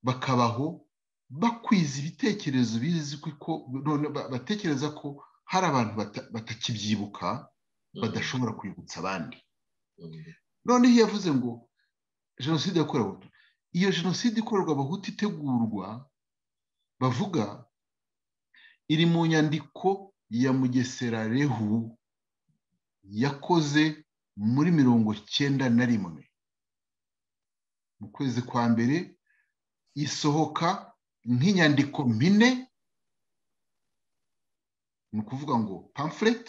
S2: bakabaho bakwiza ibitekerezo bizwi ko none batekereza ko hari abantu batakibyibuka, badashobora kwibutsa abandi. Noneho iyo yavuze ngo jenoside yakorewe abahutu, iyo jenoside ikorerwa abahutu itegurwa bavuga iri mu nyandiko ya Mugesera Lehu yakoze muri 91 mu kwezi kwa mbere, isohoka nk'inyandiko mpine, ni ukuvuga ngo pamphlet,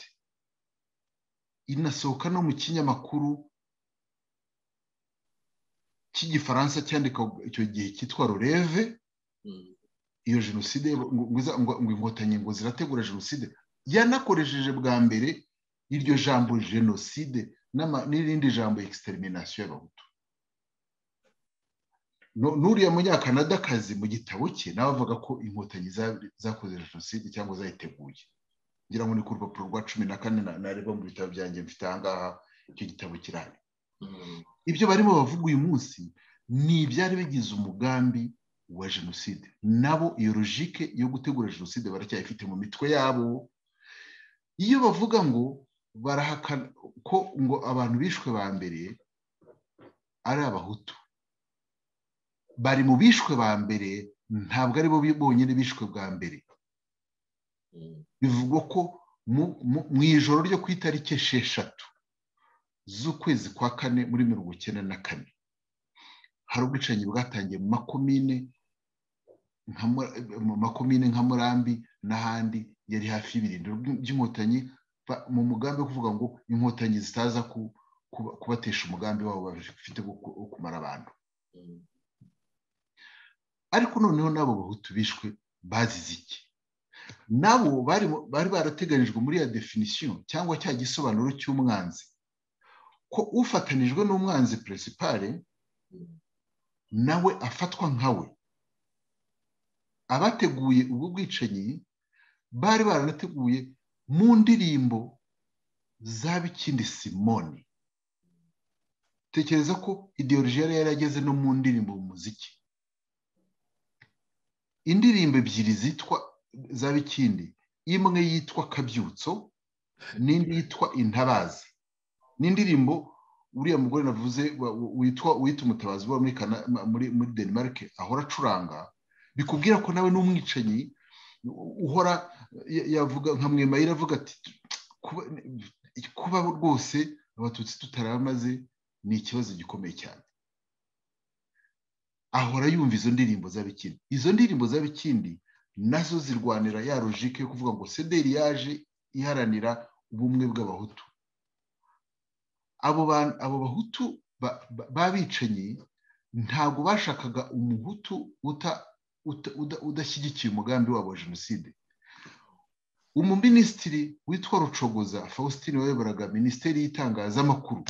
S2: inasohoka no mu kinyamakuru cy'igifaransa cyandika icyo gihe cyitwa Le Rêve. Iyo jenoside ngo Inkotanyi ngo zirategura jenoside, yanakoresheje bwa mbere iryo jambo jenoside n'irindi jambo extermination y'abahutu. N'uriya munyakanadakazi mu gitabo cye nawe avuga ko Inkotanyi zakoze jenoside cyangwa zayiteguye. Ngira ngo ni ku rupapuro rwa 14, nareba mu bitabo byanjye mfite aha ngaha, icyo gitabo kirahari. Ibyo barimo bavuga uyu munsi ni ibyari bigize umugambi wa jenoside. Nabo iyo logique yo gutegura jenoside baracyayifite mu mitwe yabo. Iyo bavuga ngo barahakana ko ngo abantu bishwe ba mbere ari abahutu, bari mu bishwe ba mbere, ntabwo ari bo bonyine bishwe bwa mbere. Bivugwa ko mu ijoro ryo ku itariki 6 z'ukwezi kwa kane muri 94 hari ubwicanyi bwatangiye mu makomine nka Murambi n'ahandi yari hafi y'ibirindiro by'Inkotanyi, mu mugambi wo kuvuga ngo Inkotanyi zitaza kubatesha umugambi wabo bafite wo kumara abantu. Ariko noneho n'abo bahutu bishwe bazize iki? Nabo bari barateganijwe muri ya définition cyangwa cya gisobanuro cy'umwanzi, ko ufatanijwe n'umwanzi principal nawe afatwa nkawe. Abateguye ubwo bwicanyi bari baranateguye mu ndirimbo za Bikindi Simoni. Tekereza ko idéologie yari yarageze no mu ndirimbo, mu muziki. Indirimbo ebyiri zitwa za Bikindi, imwe yitwa Kabyutso n'indi yitwa Intabaza, n'indirimbo uriya mugore navuze witwa wita umutabazi uba muri Denmark ahora acuranga, bikubwira ko nawe n'umwicanyi uhora yavuga nka Mwemayire, avuga ati kuba rwose abatutsi tutaramaze ni ikibazo gikomeye cyane. Ahora yumva izo ndirimbo za Bikindi. Izo ndirimbo za Bikindi nazo zirwanira ya logique yo kuvuga ngo CDR yaje iharanira ubumwe bw'abahutu. Abo bahutu b'abicanyi ntabwo bashakaga umuhutu udashyigikiye umugambi wabo wa jenoside. Umuminisitiri witwa Rucogoza Faustin wayoboraga minisiteri y'itangazamakuru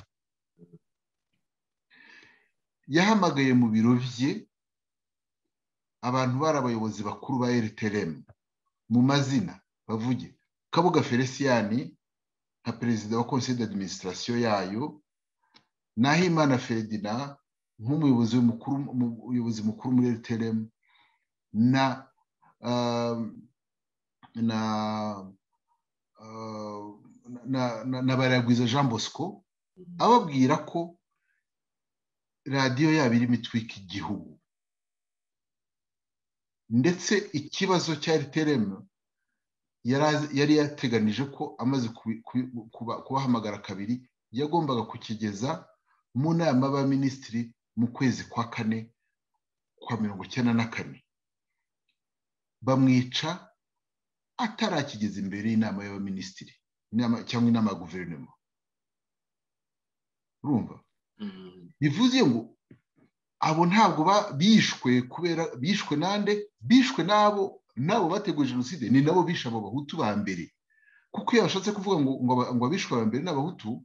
S2: yahamagaye mu biro bye abantu bari abayobozi bakuru ba RTLM mu mazina bavuge Kabuga Felicien nka perezida wa conseil d'administration yayo, Nahimana Ferdinand nk'umuyobozi mukuru umuyobozi mukuru muri RTLM, na na na Baragwiza Jean Bosco, ababwira ko radiyo yabo irimo itwika igihugu. Ndetse ikibazo cya RTLM yari yateganije ko amaze kubahamagara kabiri yagombaga kukigeza mu nama y'abaminisitiri mu kwezi kwa kane kwa 94, bamwica atarakigeza imbere y'inama y'abaminisitiri cyangwa inama ya guverinoma. Urumva bivuze ngo abo ntabwo bishwe kubera bishwe nande, bishwe nabo bateguye jenoside, ni nabo bishe abo bahutu ba mbere. Kuko iyo bashatse kuvuga ngo abishwe ba mbere n'abahutu,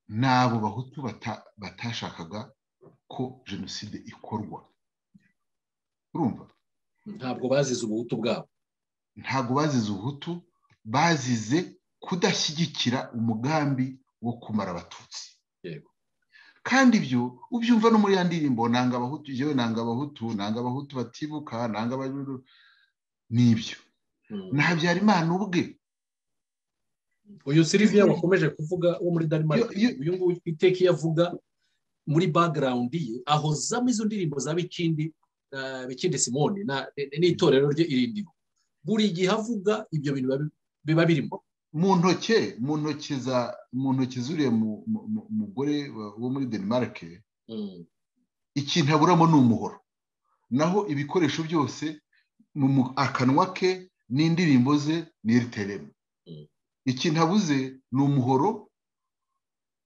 S2: n'abo bahutu batashakaga ko jenoside ikorwa. Urumva
S1: ntabwo bazize ubuhutu bwabo,
S2: ntabwo bazize ubuhutu, bazize kudashyigikira umugambi wo kumara abatutsi.
S1: Yego.
S2: Kandi ibyo ubyumva no muri ya ndirimbo nanga abahutu, yewe nanga abahutu, nanga abahutu batibuka, nanga abahutu, nibyo. Na Habyarimana ubwe
S1: uyu Sylvia wakomeje kuvuga wo muri Denmark, uyu nguyu iteka iyo avuga muri background ye ahozamo izo ndirimbo za Bikindi, Bikindi Simoni n'itorero rye Irindiro. Buri gihe avuga ibyo bintu biba birimo
S2: mu ntoki zuriye mugore wo muri Denmark. Ikintu aburamo ni umuhoro, naho ibikoresho byose mu akanwa ke n'indirimbo ze ni RTLM. Ikintu abuze ni umuhoro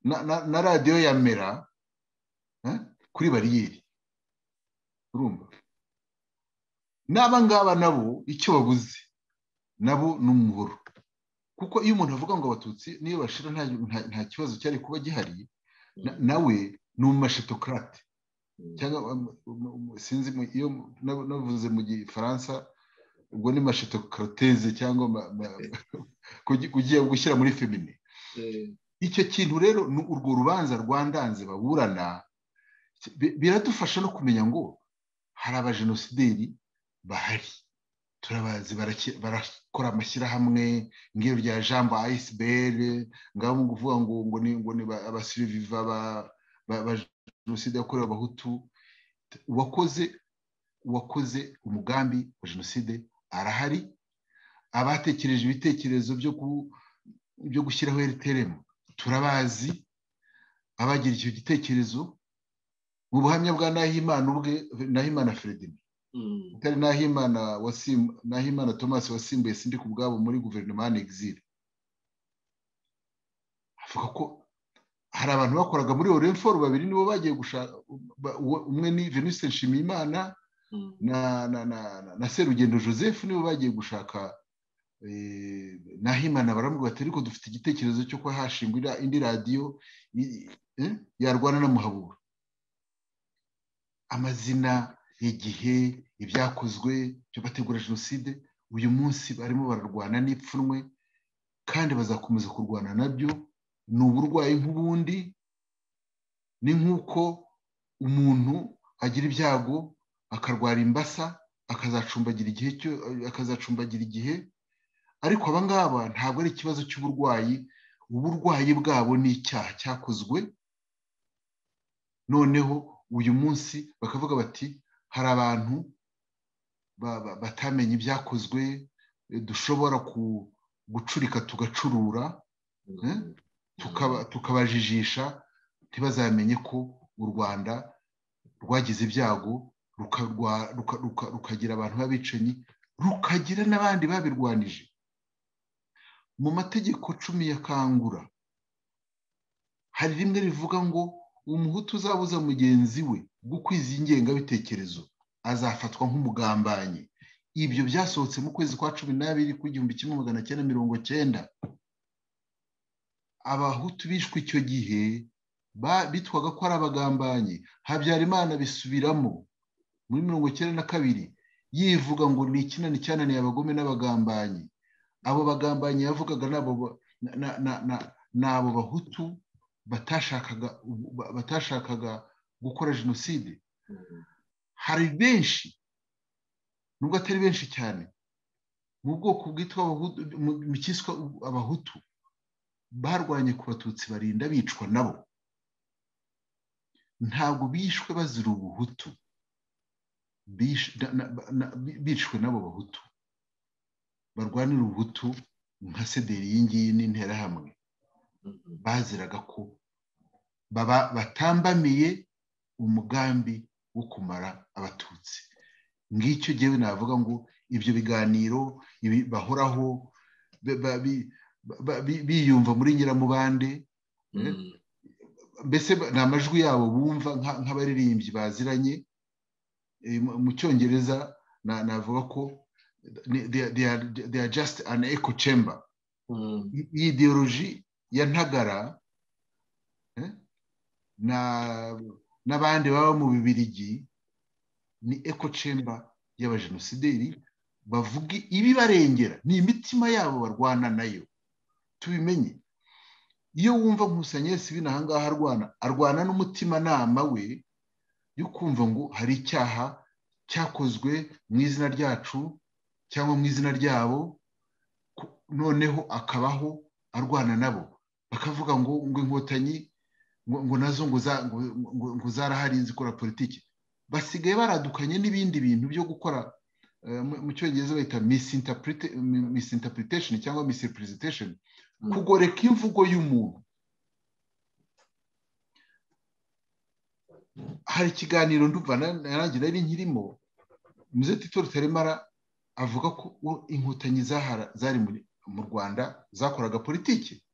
S2: na radiyo ya Mera kuri bariyeri. Urumva n'aba ngaba nabo icyo babuze nabo ni umuhoro. Kuko iyo umuntu avuga ngo abatutsi niyo bashira nta kibazo cyari kuba gihari, nawe ni umumashitokrate, cyangwa sinzi iyo navuze mu gifaransa ubwo ni mashitokrateze, cyangwa kugiye gushyira muri femine. Icyo kintu rero ni urwo rubanza rwandanze baburana, biradufasha no kumenya ngo hari abajenosideri bahari, turabazi, barakora amashyirahamwe ngiro rya Jambo ASBL, ngabo kuvuga ngo ni abasiriviva ba jenoside yakorewe abahutu. Uwakoze umugambi wa jenoside arahari, abatekereje ibitekerezo byo gushyiraho RTLM turabazi, abagira icyo gitekerezo mu buhamya bwa Nahimana ubwe, Nahimana Ferdinand, utari Nahimana Nahimana Thomas wasimbuye sindi ku bwabo muri guverinoma en exil, avuga ko hari abantu bakoraga muri Orenfor babiri nibo bagiye gushaka, umwe ni Venuste Nshimiyimana na Serugendo Joseph, nibo bagiye gushaka Nahimana, baramubwira ati ariko dufite igitekerezo cyo ko hashingwa indi radiyo yarwana na Muhabura. Amazina, igihe, ibyakozwe byo bategura jenoside, uyu munsi barimo bararwana n'ipfunwe kandi bazakomeza kurwana nabyo. Ni uburwayi nk'ubundi, ni nk'uko umuntu agira ibyago akarwara imbasa akazacumbagira igihe cyo akazacumbagira igihe, ariko aba ngaba ntabwo ari ikibazo cy'uburwayi, uburwayi bwabo ni icyaha cyakozwe. Noneho uyu munsi bakavuga bati hari abantu batamenye ibyakozwe, dushobora gucurika tugacurura, tukabajijisha ntibazamenye ko u Rwanda rwagize ibyago, rukagira abantu b'abicanyi, rukagira n'abandi babirwanije. Mu mategeko 10 ya Kangura hari rimwe rivuga ngo umuhutu uzabuza mugenzi we gukwiza ingengabitekerezo azafatwa nk'umugambanyi. Ibyo byasohotse mu kwezi kwa 12 1990. Abahutu bishwe icyo gihe bitwaga ko ari abagambanyi. Habyarimana bisubiramo muri 92 yivuga ngo ni ikinani cyananiye abagome n'abagambanyi. Abo bagambanyi yavugaga n'abo bahutu batashakaga gukora jenoside. Hari benshi, nubwo atari benshi cyane, mu bwoko bwitwa mu cyiswe abahutu barwanye ku batutsi barinda bicwa nabo. Ntabwo bishwe bazira ubuhutu, bishwe nabo bahutu barwanira ubuhutu nka sederi iyi ngiyi n'interahamwe. Baziraga ko batambamiye umugambi wo kumara abatutsi. Ngicyo jyewe navuga ngo ibyo biganiro bahoraho biyumva muri nyiramubande, mbese ni amajwi yabo bumva nk'abaririmbyi baziranye. Mu cyongereza navuga ko they are just an echo chamber. Iyi ideology ya Ntagara n'abandi baba mu Bibirigi ni echo chamber y'abajenosideri bavuga ibibarengera, ni imitima yabo barwana nayo. Tubimenye, iyo wumva Nkusanyesi bino aha ngaha arwana n'umutimanama we yo kumva ngo hari icyaha cyakozwe mu izina ryacu cyangwa mu izina ryabo, noneho akabaho arwana nabo. Bakavuga ngo inkotanyi ngo nazo ngo zarahari zikora politiki. Basigaye baradukanye n'ibindi bintu byo gukora, mu cyongereza bayita misinterpretation cyangwa misrepresentation, kugoreka imvugo y'umuntu. Hari ikiganiro ndumva narangira ari nkirimo, Muze Tito Rutaremara avuga ko inkotanyi zari mu Rwanda zakoraga politiki,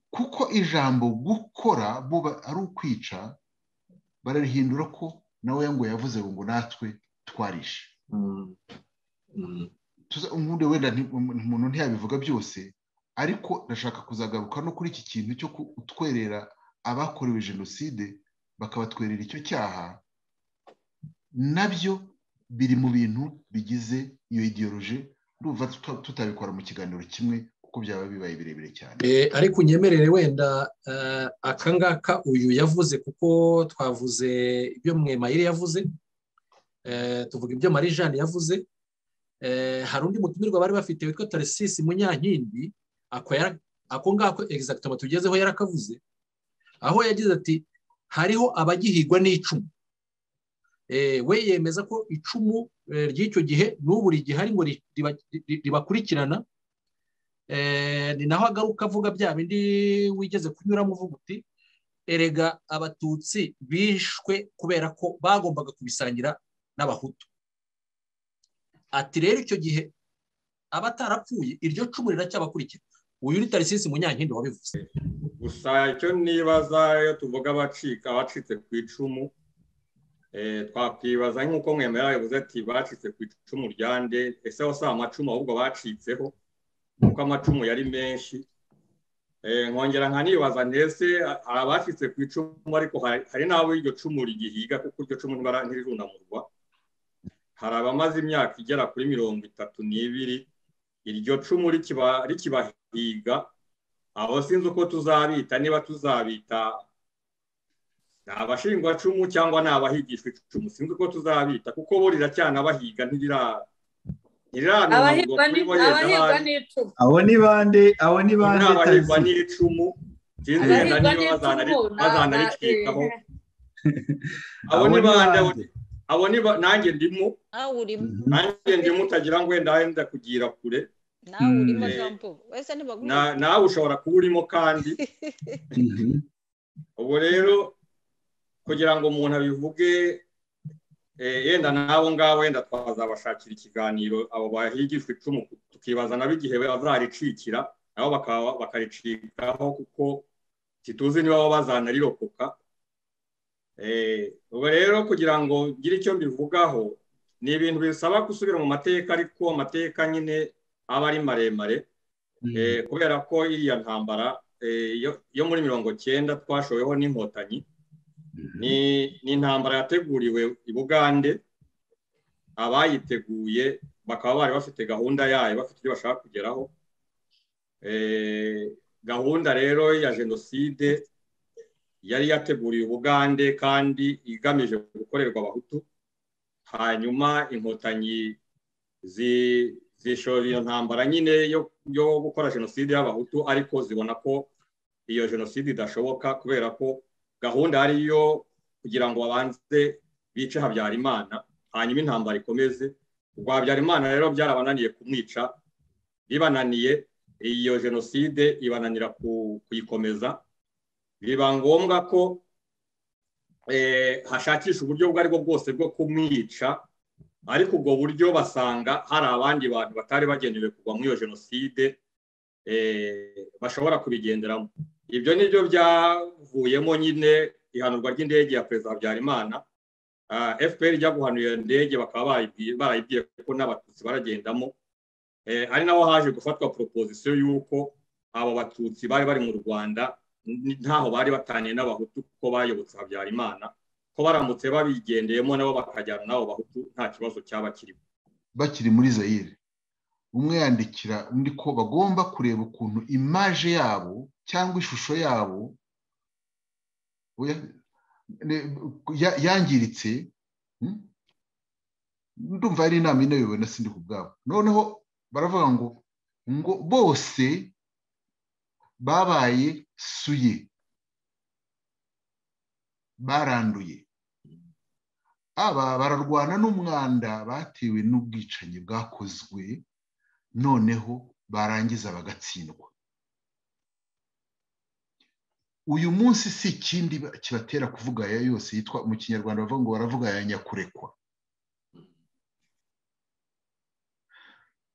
S2: kuko ijambo gukora bo ari ukwica, bararihindura ko nawe ngo yavuze ngo natwe twarishe. Ubundi wenda umuntu ntiyabivuga byose, ariko ndashaka kuzagaruka no kuri iki kintu cyo kutwerera abakorewe jenoside bakabatwerera icyo cyaha. Nabyo biri mu bintu bigize iyo ideology. Ndumva tutabikora mu kiganiro kimwe kuko byaba bibaye birebire cyane.
S1: Ariko unyemerere wenda akangaka uyu yavuze, kuko twavuze ibyo Mwemayire yavuze, tuvuga ibyo Marie Jeanne yavuze. Hari undi mutumirwa bari bafite witwa Tarisisi Munyankindi, ako ngako exactement tugezeho yarakavuze, aho yagize ati hariho abagihigwa n'icumu. We yemeza ko icumu ry'icyo gihe n'ubu rigihari ngo ribakurikirana. Ni naho agaruka avuga bya bindi wigeze kunyuramo uvuga uti erega abatutsi bishwe kubera ko bagombaga kubisangira n'abahutu. Ati rero icyo gihe abatarapfuye iryo cumu riracyabakurikira. Uyu ni Tarisisi Munyankindi wabivuze.
S6: Gusa icyo nibaza iyo tuvuga abacitse ku icumu, twakwibaza nk'uko Mwemera yavuze ati bacitse ku icumu ryande, ese ho si amacumu ahubwo bacitseho kuko amacumu yari menshi. Nkongera nkanibaza ndetse hari abacitse ku icumu ariko hari n'abo iryo cumu rigihiga, kuko iryo cumu ntirirunamurwa. Hari abamaze imyaka igera kuri 32 iryo cumu rikibahiga. Abo sinzi uko tuzabita, niba tuzabita ni abashingwacumu cyangwa ni abahigishwa icumu, sinzi uko tuzabita kuko bo riracyanabahiga
S4: ntirirarunamurwa kuri bo yenda.
S3: Abo ni bande? Abo ni bande?
S6: Abahigwa n'icumu, sinzi wenda niba bazanaricikaho. Abo ni bande? Abo ni nanjye ndimo, utagira ngo wenda wenda kugira kure.
S5: Nawe urimo Jean Paul, wese ntibaguha.
S6: Nawe ushobora kuba urimo kandi. Ubu rero kugira ngo umuntu abivuge, yenda nabo ngabo wenda twazabashakira ikiganiro, abo bahigishwa icumu tukibaza nabo igihe bazaricikira, nabo bakaricikaho kuko tituzi niba bo bazanarirokoka. Ubu rero kugira ngo ngire icyo mbivugaho, Ni ibintu bisaba gusubira mu mateka, ariko amateka nyine aba ari maremare, kubera ko iriya ntambara yo muri 90 twashoweho n'Inkotanyi ni intambara yateguriwe i Bugande. Abayiteguye bakaba bari bafite gahunda yayo, bafite ibyo bashaka kugeraho. Gahunda rero ya jenoside yari yateguriwe Bugande kandi igamije gukorerwa Abahutu. Hanyuma Inkotanyi zishora iyo ntambara nyine yo gukora jenoside y'Abahutu, ariko zibona ko iyo jenoside idashoboka kubera ko gahunda ari iyo kugira ngo babanze bice Habyarimana, hanyuma intambara ikomeze. Ubwo Habyarimana rero byarabananiye kumwica, bibananiye iyo jenoside ibananira kuyikomeza. Biba ngombwa ko hashakisha uburyo ubwo aribwo bwose bwo kumwica, ariko ubwo buryo basanga hari abandi bantu batari bagenewe kugwa muri iyo jenoside bashobora kubigenderamo. Ibyo nibyo byavuyemo nyine ihanurwa ry'indege ya Perezida Habyarimana. FPR ijya guhanura iyo ndege bakaba barayibwiye ko n'Abatutsi baragendamo, ari naho haje gufatwa proposition y'uko abo Batutsi bari bari mu Rwanda ntaho bari bataniye n'Abahutu kuko bayobotse Habyarimana, ko baramutse babigendeyemo nabo bakajyana n'abo Bahutu nta kibazo cyaba kirimo.
S2: Bakiri muri Zaire, umwe yandikira undi ko bagomba kureba ukuntu image yabo cyangwa ishusho yabo yangiritse. Ndumva ari inama inayobowe na Sindi kubwabo. Noneho baravuga ngo bose babaye suye, baranduye. Aba bararwana n'umwanda batewe n'ubwicanyi bwakozwe, noneho barangiza bagatsindwa. Uyu munsi si ikindi kibatera kuvuga aya yose yitwa mu Kinyarwanda bavuga ngo baravuga aya nyakurekwa.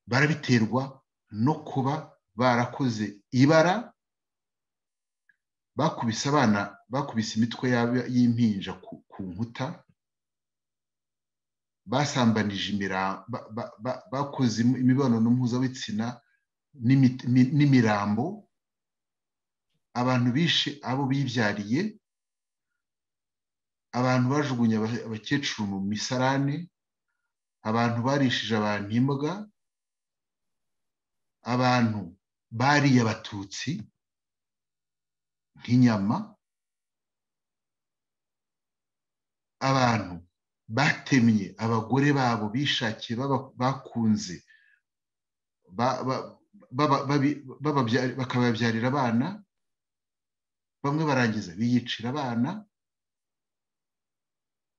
S2: Barabiterwa no kuba barakoze ibara, bakubise abana, bakubise imitwe y'impinja ku nkuta, basambanije bakoze imibonano mpuzabitsina n'imirambo, abantu bishe abo bibyariye, abantu bajugunye abakecuru mu misarane, abantu barishije abantu imbwa, abantu bariye Abatutsi nk'inyama, abantu batemye abagore babo bishakiye bakunze bakababyarira abana, bamwe barangiza biyicira abana.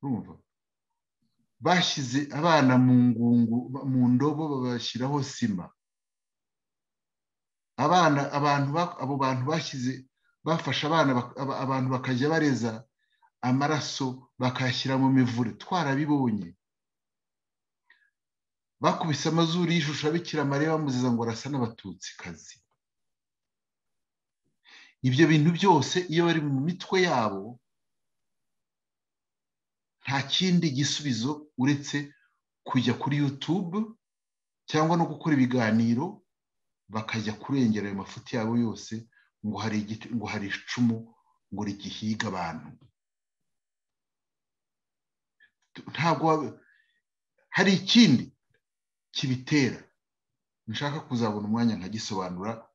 S2: Urumva, bashyize abana mu ngungu, mu ndobo, babashyiraho sima. Abana, abantu, abo bantu bashyize, bafashe abana, abantu bakajya bareza amaraso bakayashyira mu mivure, twarabibonye. Bakubise amazuru y'ishusho Bikira Mariya bamuziza ngo arasa n'Abatutsikazi. Ibyo bintu byose iyo bari mu mitwe yabo nta kindi gisubizo uretse kujya kuri YouTube cyangwa no gukora ibiganiro, bakajya kurengera ayo mafuti yabo yose ngo hari igiti, ngo hari icumu, ngo rigihiga abantu. Ntabwo hari ikindi kibitera, nshaka kuzabona umwanya nkagisobanura.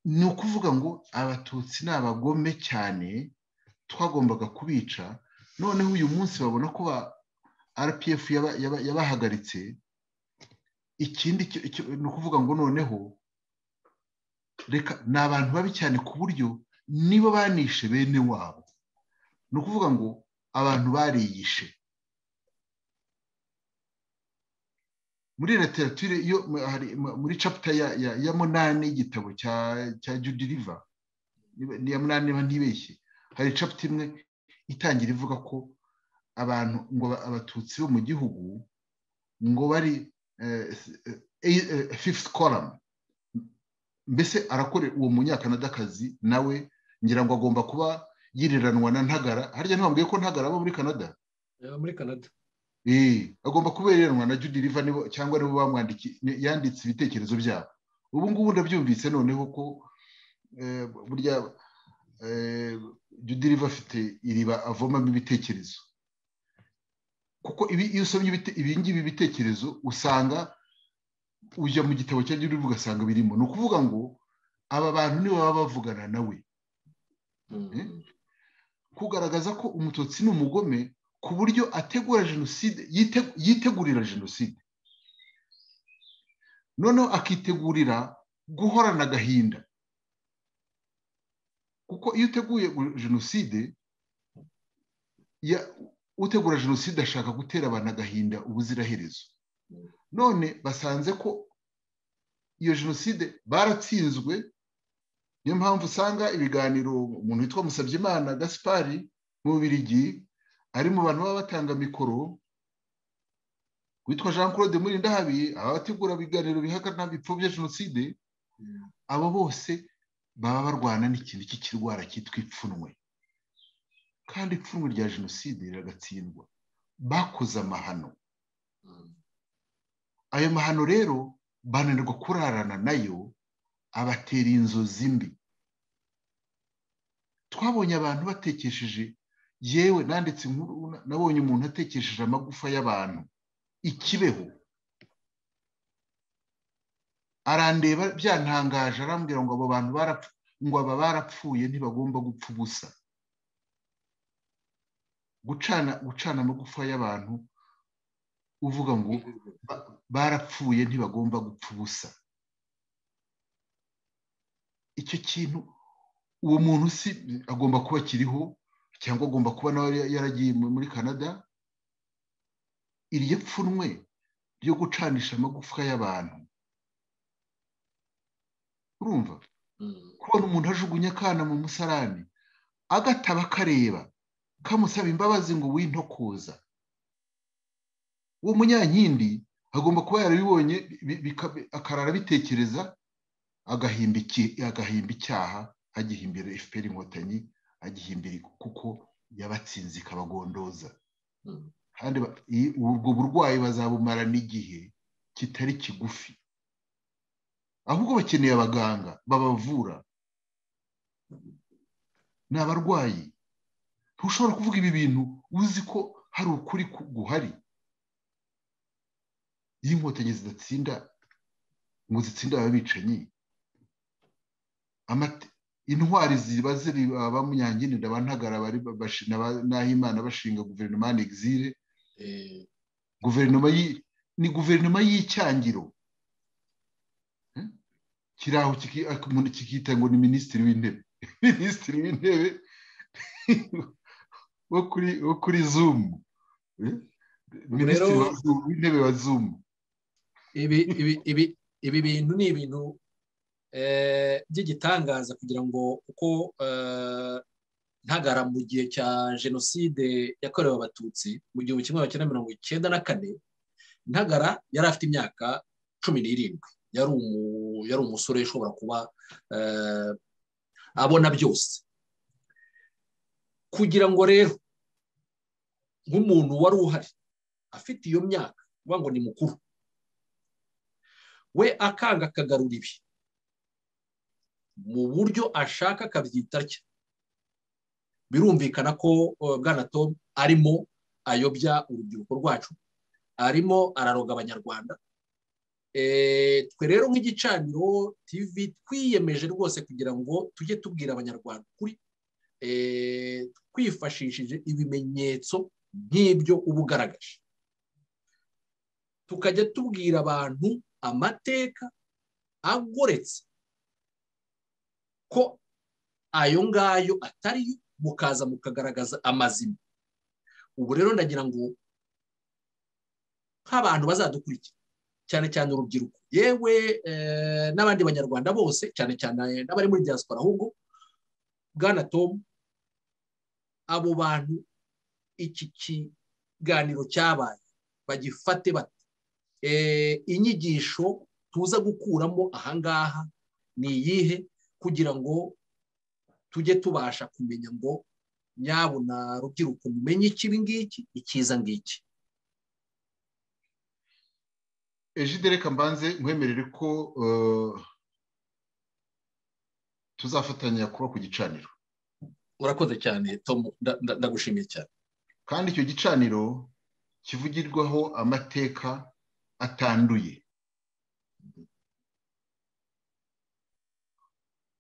S2: Ni ukuvuga ngo Abatutsi ni abagome cyane, twagombaga kubica. Noneho uyu munsi babona ko RPF yabahagaritse. Ikindi ni ukuvuga ngo noneho reka, ni abantu babi cyane ku buryo nibo banishe bene wabo. Ni ukuvuga ngo abantu bariyishe. Muri literature iyo muri chapter ya 8 y'igitabo cya Judy River, ni ya 8 niba ntibeshye, hari chapter imwe itangira ivuga ko abantu ngo Abatutsi bo mu gihugu ngo bari fifth column. Mbese arakore uwo munyakanadakazi nawe ngira ngo agomba kuba yiriranwa na Ntagara. Harya ntibambwiye ko Ntagara aba muri Canada?
S1: Muri Canada.
S2: Agomba kubereranwa na Judy River cyangwa nibo bamwandikiye, yanditse ibitekerezo byabo. Ubu ngubu ndabyumvise noneho ko burya Judy River afite iriba avomamo ibitekerezo, kuko iyo usomye ibi ngibi bitekerezo usanga ujya mu gitabo cya Judy River ugasanga birimo. Ni ukuvuga ngo aba bantu nibo baba bavugana nawe, kugaragaza ko Umututsi ni umugome ku buryo ategura jenoside, yitegurira jenoside, noneho akitegurira guhorana agahinda. Kuko iyo uteguye jenoside, utegura jenoside ashaka gutera abantu agahinda ubuziraherezo. None basanze ko iyo jenoside baratsinzwe. Niyo mpamvu usanga ibiganiro umuntu witwa Musabyimana Gaspari mu Bubiligi ari mu bantu baba batanga mikoro, witwa Jean Claude Murindahabi abategura ibiganiro bihakana bipfobya jenoside, abo bose baba barwana n'ikintu cy'ikirwara cyitwa ipfunwe. Kandi ipfunwe rya jenoside riragatsindwa. Bakoze amahano, ayo mahano rero bananirwa kurarana nayo, abatera inzozi mbi. Twabonye abantu batekesheje, yewe nanditse inkuru, nabonye umuntu atekesheje amagufa y'abantu ikibeho, arandeba byantangaje, arambwira ngo abo bantu ngo aba barapfuye ntibagomba gupfa ubusa. Gucana amagufa y'abantu uvuga ngo barapfuye ntibagomba gupfa ubusa, icyo kintu uwo muntu si agomba kuba akiriho, cyangwa agomba kuba nawe yaragiye muri Canada. Iryo pfunwe ryo gucanisha amagufwa y'abantu, urumva kubona umuntu ajugunya akana mu musarani agataba kareba kamusaba imbabazi ngo wintokoza, uwo Munyankindi agomba kuba yarabibonye akarara bitekereza, agahimba icyaha, agihimbira FPR Inkotanyi, agihimbira kuko yabatsinze ikabagondoza. Kandi ubwo burwayi bazabumara n'igihe kitari kigufi, ahubwo bakeneye abaganga babavura. Ni abarwayi. Ntushobora kuvuga ibi bintu uzi ko hari ukuri guhari. Iyo Inkotanyi zidatsinda ngo zitsinde ababicanyi, intwari ziba ziri ba Munyankindi na ba Ntagara Nahimana bashinga guverinoma en exil, guverinoma ni guverinoma y'icyangiro kiraho kikita ngo ni minisitiri w'intebe, minisitiri w'intebe wo kuri Zoom, minisitiri w'intebe wa Zoom.
S1: Ibi bintu ni ibintu by'igitangaza, kugira ngo uko Ntagara mu gihe cya jenoside yakorewe Abatutsi mu 1994, Ntagara yari afite imyaka 17, yari umusore ushobora kuba abona byose. Kugira ngo rero nk'umuntu wari uhari afite iyo myaka, uvuga ngo ni mukuru, we akanga akagarura ibi mu buryo ashaka akabyita atya, birumvikana ko Bwana Tom arimo ayobya urubyiruko rwacu, arimo araroga Abanyarwanda. Twe rero nk'Igicaniro TV twiyemeje rwose kugira ngo tujye tubwira Abanyarwanda kuri, twifashishije ibimenyetso nk'ibyo uba ugaragaje, tukajya tubwira abantu amateka agoretse ko ayo ngayo atari, mukaza mukagaragaza amazima. Ubu rero ndagira ngo nk'abantu bazadukurikira, cyane cyane urubyiruko, yewe n'abandi Banyarwanda bose, cyane cyane n'abari muri diaspora, ahubwo Bwana Tom, abo bantu iki kiganiro cyabaye bagifate bate? Inyigisho tuza gukuramo ahangaha ni iyihe, kugira ngo tujye tubasha kumenya ngo Nyabuna rubyiruko, mumenye ikibi ngiki, icyiza ngiki.
S2: Ejide, reka mbanze nkwemerere ko tuzafatanya kuba ku gicaniro.
S1: Urakoze cyane Tom, ndagushimiye cyane.
S2: Kandi icyo gicaniro kivugirwaho amateka atanduye.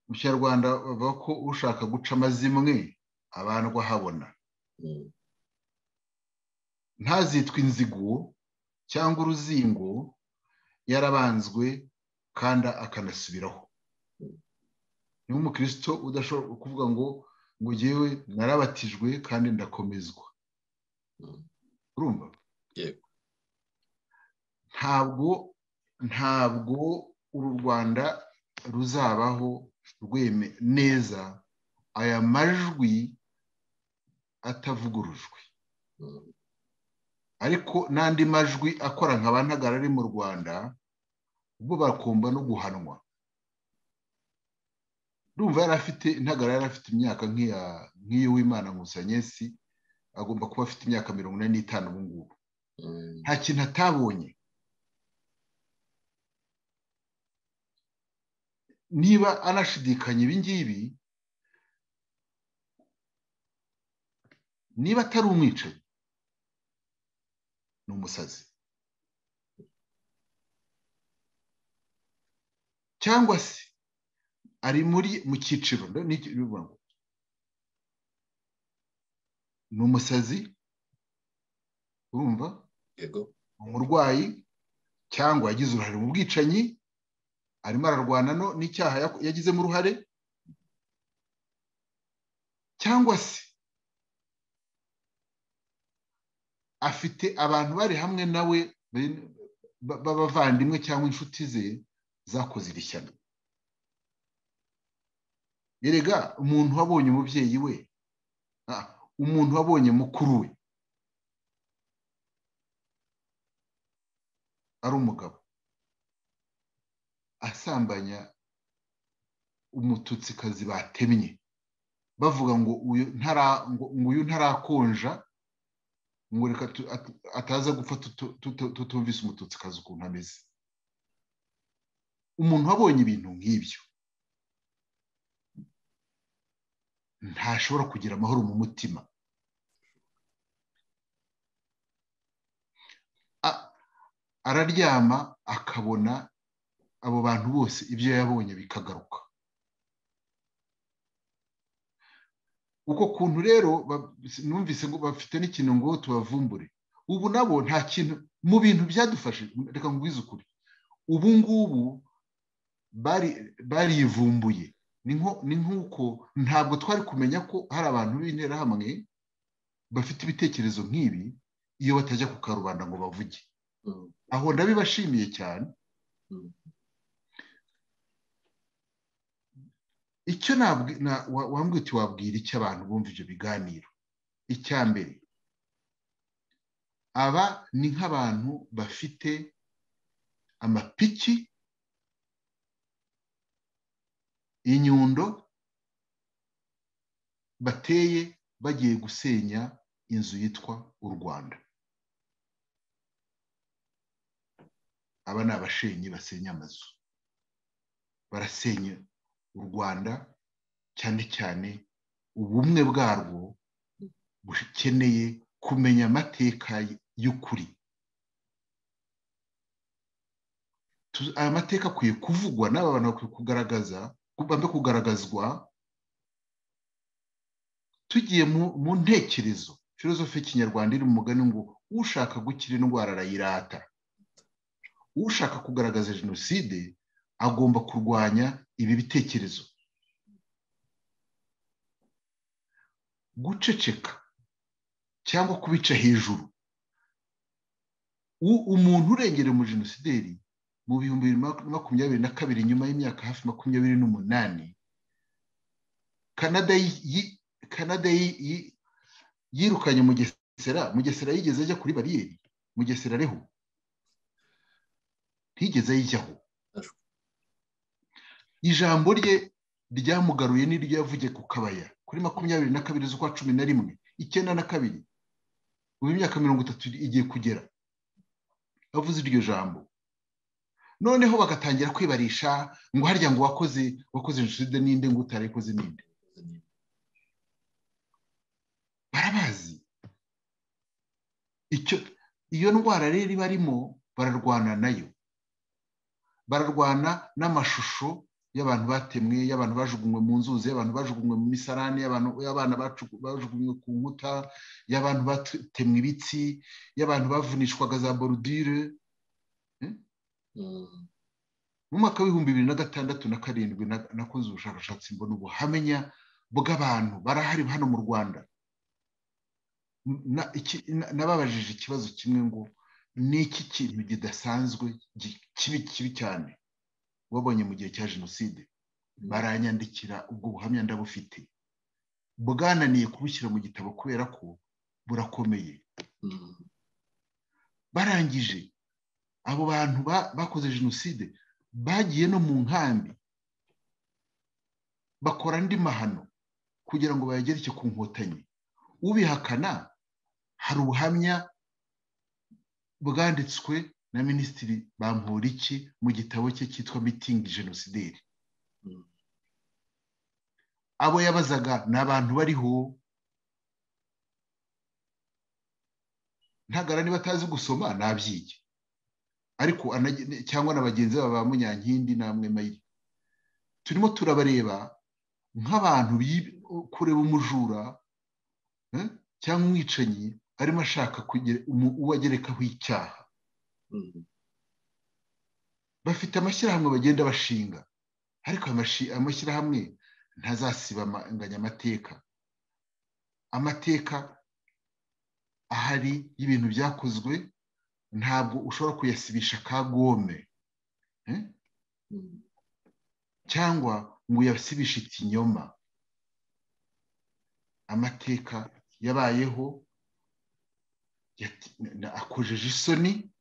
S2: Mu Kinyarwanda bavuga ko ushaka guca amazimwe abandwa ahabona. Ntazitwe inzigo cyangwa uruzingo yarabanzwe kandi akanasubiraho. Ni umukristo udashobora kuvuga ngo ngewe narabatijwe kandi ndakomezwa. Urumva? Ntabwo uru Rwanda ruzabaho rweme neza aya majwi atavugurujwe. Ariko n'andi majwi akora nka ba Ntagara ari mu Rwanda bo bakumva no guhanwa. Ndumva yari afite Ntagara, yari afite imyaka nk'iyo w'Imana Nkusanyesi, agomba kuba afite imyaka 45 ubu ngubu. Nta kintu atabonye. Niba anashidikanya ibi ngibi, niba atari umwicanyi ni umusazi, cyangwa se ari mu cyiciro, ni umusazi, urumva, umurwayi, cyangwa yagize uruhare mu bwicanyi, arimo ararwana n'icyaha yagizemo uruhare, cyangwa se afite abantu bari hamwe nawe b'abavandimwe cyangwa inshuti ze zakoze iri shyano. Erega umuntu wabonye umubyeyi we, umuntu wabonye mukuru we ari umugabo asambanya umututsikazi batemye, bavuga ngo uyu ntarakonja, ngo reka ataza gupfa tutumvise umututsikazi ukuntu ameze. Umuntu wabonye ibintu nk'ibyo ntashobora kugira amahoro mu mutima. Araryama akabona abo bantu bose ibyo yabonye bikagaruka. Uko kuntu rero numvise ngo bafite n'ikintu ngo tubavumbure. Ubu nabo nta kintu mu bintu byadufashe, reka ngwize ukuri. Ubu ngubu barivumbuye. Ni nk'uko ntabwo twari kumenya ko hari abantu b'interahamwe bafite ibitekerezo nk'ibi iyo batajya ku karubanda ngo bavuge. Aho ndabibashimiye cyane. Icyo wambwira uti wabwira icyo abantu bumva ibyo biganiro, icya mbere, aba ni nk'abantu bafite amapiki, inyundo bateye bagiye gusenya inzu yitwa u Rwanda. Aba ni abashenyi basenya amazu, barasenya u Rwanda, cyane cyane ubumwe bwarwo bukeneye kumenya amateka y'ukuri. Aya mateka akwiye kuvugwa n'aba bantu bakwiye kugaragaza, kugaragazwa. Tugiye mu ntekerezo filozofi y'ikinyarwanda iri mu mugani ngo ushaka gukira indwara arayirata. Ushaka kugaragaza jenoside agomba kurwanya ibi bitekerezo. Guceceka cyangwa kubica hejuru. Umuntu urengera mu jenosideri mu 2022 nyuma y'imyaka hafi 28, Canada yirukanye Mugesera. Mugesera yigeze ajya kuri bariyeri? Mugesera ariho ntigeze ayijyaho. Ijambo rye ryamugaruye n'iryo yavugiye ku Kabaya Kuri 22 z'ukwa 11 92, ubu imyaka 30 igiye kugera avuze iryo jambo. Noneho bagatangira kwibarisha ngo harya ngo wakoze jenoside ninde, ngo utarayikoze ninde. Barabazi icyo iyo ndwara rero barimo bararwana nayo, bararwana n'amashusho y'abantu batemwe, y'abantu bajugunywe mu nzuzi, y'abantu bajugunywe mu misarane, y'abana bajugunywe ku nkuta, y'abantu batemwe ibitsi, y'abantu bavunishwaga za borudire. Mu mwaka w'2006 na 2007 nakoze ubushakashatsi mbona ubuhamya bw'abantu barahari hano mu Rwanda. Nababajije ikibazo kimwe ngo ni iki kintu kidasanzwe kibi kibi cyane wabonye mu gihe cya jenoside? Baranyandikira ubwo buhamya ndabufite, bwananiye kubushyira mu gitabo kubera ko burakomeye. Barangije abo bantu bakoze jenoside bagiye no mu nkambi bakora andi mahano kugira ngo bayagereke ku nkotanyi. Ubihakana hari ubuhamya bwanditswe na Minisitiri Bamporiki mu gitabo cye cyitwa Meeting Génocidaire. Abo yabazaga ni abantu bariho, Ntagara niba atazi gusoma nabyige, ariko cyangwa na bagenzi babo ba Munyankindi namwe Mayiri. Turimo turabareba nk'abantu kureba umujura cyangwa umwicanyi arimo ashaka kugira uwagerekaho icyaha. Bafite amashyirahamwe bagenda bashinga, ariko amashyirahamwe ntazasibanganya amateka. Amateka ahari y'ibintu byakozwe ntabwo ushobora kuyasibisha kagome cyangwa ngo uyasibishe ikinyoma. Amateka yabayeho akojeje isoni,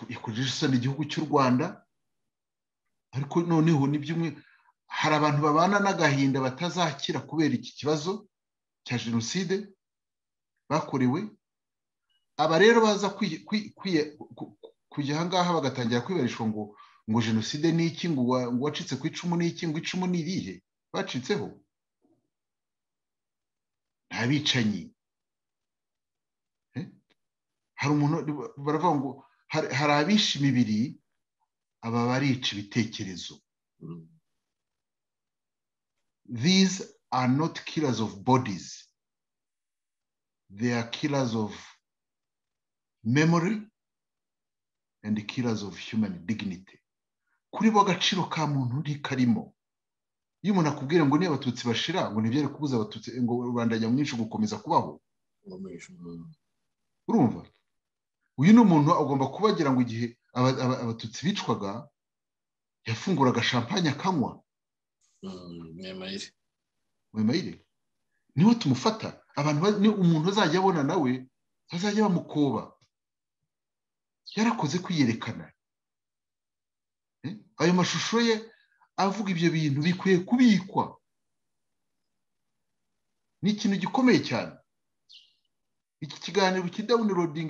S2: yakojeje isoni igihugu cy'u Rwanda. Ariko noneho ni byumwe, hari abantu babana n'agahinda batazakira kubera iki kibazo cya jenoside bakorewe. Aba rero baza kujya aha ngaha bagatangira kwibarishwa ngo jenoside ni iki, ngo wacitse ku icumu ni iki, ngo icumu ni irihe bacitseho? Nta bicanyi. Hari umuntu baravuga ngo hari abishe imibiri, aba barica ibitekerezo. These are not killers of bodies, they are killers of memory and killers of human dignity. Kuri bo agaciro ka muntu ntikarimo. Iyo umuntu akubwira ngo niba abatutsi bashira ngo ntibyere kubuza abatutsi ngo rubanda nyamwinshi gukomeza kubaho, urumva uyu ni umuntu agomba kubagira ngo igihe abatutsi bicwaga yafunguraga champagne akanywa. Mwemayire niho tumufata. Abantu ni umuntu azajya abona nawe azajya bamukoba, yarakoze kwiyerekana. Ayo mashusho ye avuga ibyo bintu bikwiye kubikwa, ni ikintu gikomeye cyane. Iki kiganiro kidownloading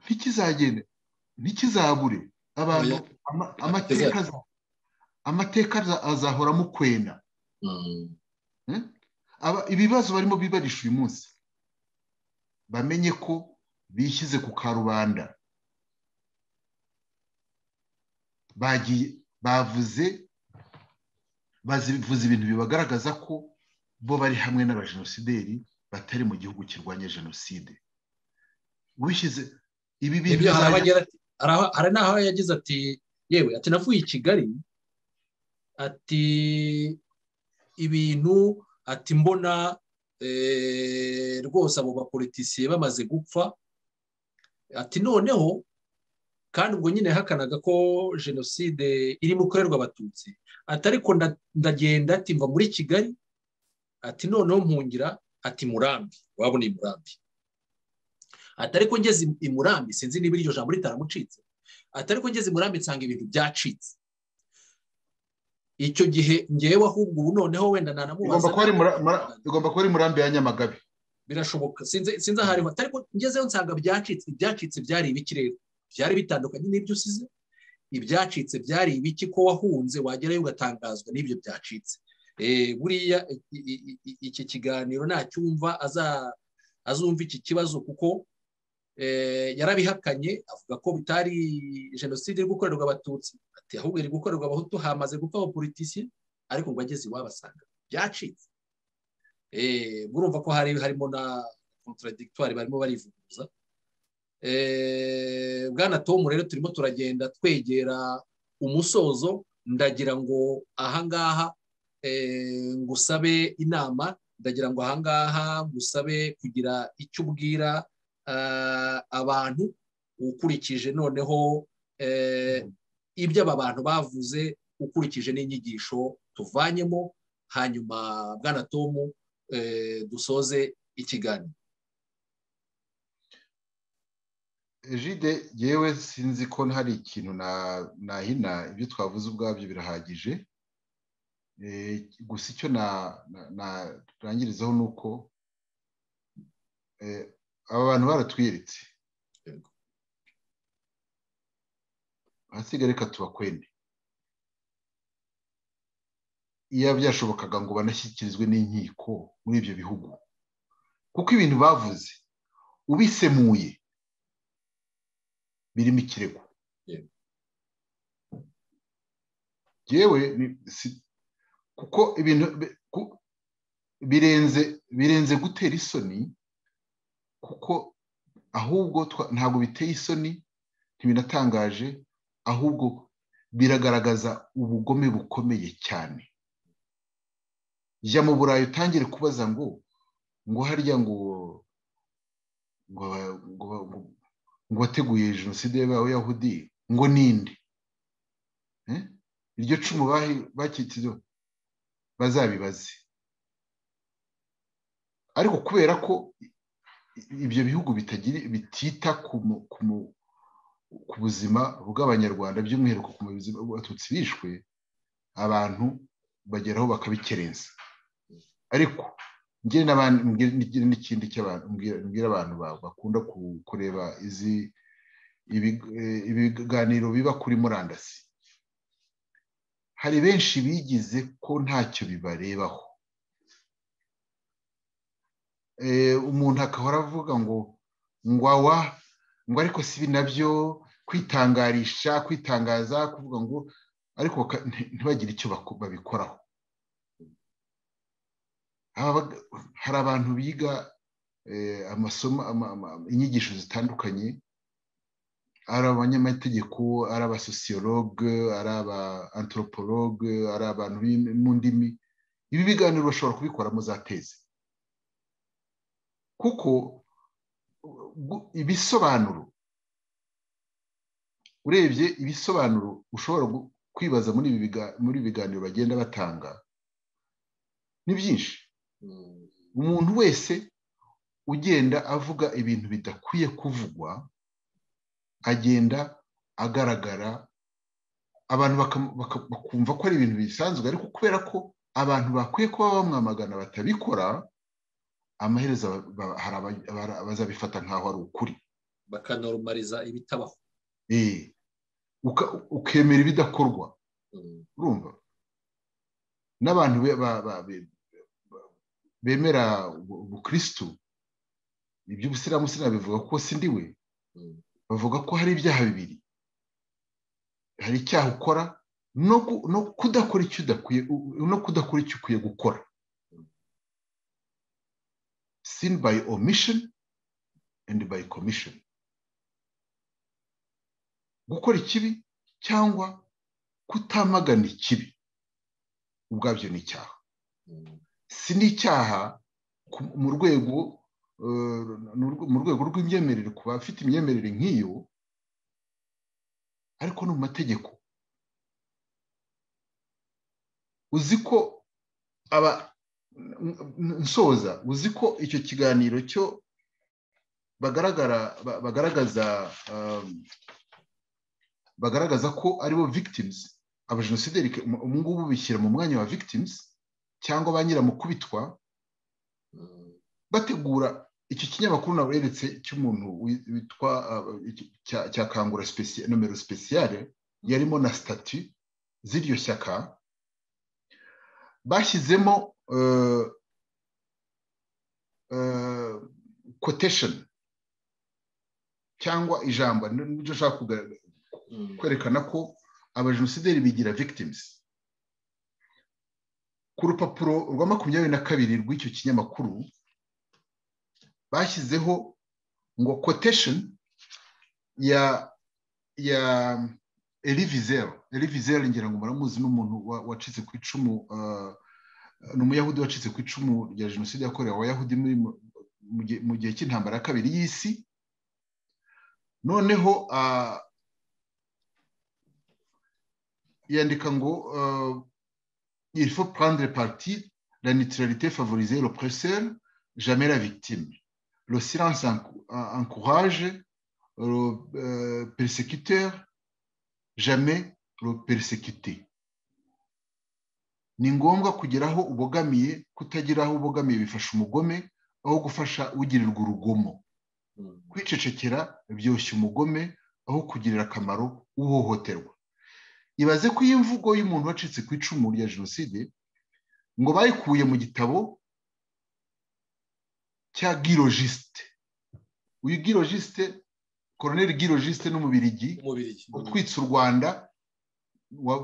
S2: ntikizagende, ntikizabure abantu. Amateka azahora mukwena. Ibibazo barimo bibarisha uyu munsi, bamenye ko bishyize ku karubanda. Bagiye bavuze ibintu bibagaragaza ko bo bari hamwe n'abajenosideri batari mu gihugu kirwanya jenoside. Wishyize ibi bintu.
S1: Hari n'aho yagize ati yewe, ati navuye i Kigali, ati ibintu, ati mbona rwose abo bapolitisiye bamaze gupfa, ati noneho kandi ubwo nyine hakanaga ko jenoside irimo gukorerwa abatutsi, ati ariko ndagenda, ati mva muri Kigali, ati noneho mpungira, ati Murambi, wabona i Murambi, ati ariko ngeze i Murambi, sinzi niba iryo jambo ritaramucitse, ati ariko ngeze i Murambi nsanga ibintu byacitse. Icyo gihe ngewe ahubwo ubu noneho wenda nanamubaza,
S2: igomba kuba ari Murambi ya Nyamagabe,
S1: birashoboka, sinzi aho ariho, ariko ngezeyo nsanga byacitse. Ibyacitse byari ibiki rero? Byari bitandukanye n'ibyo usize? Ibyacitse byari ibiki ko wahunze wagerayo ugatangazwa n'ibyo byacitse? Buriya iki kiganiro nacyumva azumva iki kibazo, kuko yarabihakanye avuga ko bitari jenoside iri gukorerwa Abatutsi, ati ahubwo iri gukorerwa Abahutu, hamaze gupfa abapolitisiye, ariko ngo ageze iwabo asanga byacitse. Murumva ko harimo na contradictoire, barimo barivuguruza. Bwana Tom, rero turimo turagenda twegera umusozo, ndagira ngo ahangaha ngusabe inama, ndagira ngo ahangaha ngusabe kugira icyo ubwira abantu ukurikije noneho ibyo aba bantu bavuze, ukurikije n'inyigisho tuvanyemo, hanyuma bwana Tom dusoze ikiganiro.
S2: Jide, yewe sinzi ko hari ikintu nahina, ibyo twavuze ubwabyo birahagije. Gusa icyo narangirizaho ni uko aba bantu baratwiyeretse, ahasigaye reka tubakwende. Iyo byashobokaga ngo banashyikirizwe n'inkiko muri ibyo bihugu, kuko ibintu bavuze ubisemuye birimo ikirego. Yewe kuko ibintu birenze gutera isoni, kuko ahubwo ntabwo biteye isoni, ntibinatangaje, ahubwo biragaragaza ubugome bukomeye cyane. Jya mu Burayi utangire kubaza ngo harya ngo ngo ngo wateguye jenoside y'Abayahudi ngo ninde? Iryo cumu bakikizo bazabibaze. Ariko kubera ko ibyo bihugu bitita ku buzima bw'Abanyarwanda, by'umwihariko ku buzima bw'Abatutsi bishwe, abantu bageraho bakabikerenza. Ariko ngire n'ikindi cy'abantu mbwira abantu bakunda kureba izi ibiganiro biba kuri murandasi, hari benshi bigize ko ntacyo bibarebaho. Umuntu akahora avuga ngo awa ngo ariko si nabyo kwitangarisha, kwitangaza, kuvuga ngo ariko ntibagire icyo babikoraho. Hari abantu biga amasomo, inyigisho zitandukanye, ari abanyamategeko, ari abasosiyologe, ari aba anthropologue, ari abantu mu ndimi. Ibi biganiro bashobora kubikoramo za teze, kuko ibisobanuro urebye, ibisobanuro ushobora kwibaza muri ibi biganiro bagenda batanga ni byinshi. Umuntu wese ugenda avuga ibintu bidakwiye kuvugwa agenda agaragara, abantu bakumva ko ari ibintu bisanzwe, ariko kubera ko abantu bakwiye kuba bamwamagana batabikora, amaherezo hari abazabifata nkaho ari ukuri,
S1: bakanormaliza ibitabaho,
S2: ukemera ibidakorwa. Urumva n'abantu bemera ubukristo, iby'ubusilamu sinabivuga kuko sindiwe, bavuga ko hari ibyaha bibiri, hari icyaha ukora no kudakora icyo udakwiye, no kudakora icyo ukwiye gukora. Sin by omission and by commission. Gukora ikibi cyangwa kutamagana ikibi ubwabyo ni icyaha. Si n'icyaha mu rwego rw'imyemerere ku bafite imyemerere nk'iyo, ariko no mu mategeko. Uzi ko aba nsoza, uzi ko icyo kiganiro cyo bagaragaza ko aribo victims, Abajenosideri ubu ngubu bishyira mu mwanya wa victims cyangwa ba nyiramukubitwa, bategura iki kinyamakuru naweretse cy'umuntu witwa cya Kangura nomero spéciale yarimo na statut z'iryo shyaka, bashyizemo quotation cyangwa ijambo nibyo nshaka kwerekana ko abajenosideri bigira victims. Ku rupapuro rwa 22 rw'icyo kinyamakuru bashyizeho ngo quotation ya Elie Wiesel. Elie Wiesel ngira ngo muramuzi, n'umuntu wacitse ku icumu, ni umuyahudi wacitse ku icumu rya jenoside yakorewe abayahudi mu gihe cy'intambara ya kabiri y'isi. Noneho yandika ngo il faut prendre parti, la neutralité favorise l'oppresseur, jamais la victime. Le silence encourage le persécuteur, jamais le persécuté. Ni ngombwa kugira aho ubogamiye, kutagira aho ubogamiye bifasha umugome aho gufasha ugirirwa urugomo. Kwicecekera byoshya umugome aho kugirira akamaro uhohoterwa. Ibaze ko iyi mvugo y'umuntu wacitse ku icumu rya jenoside ngo bayikuye mu gitabo cya Guy Logiest. Uyu Guy Logiest, Colonel Guy Logiest n'umubirigi utwitse u Rwanda,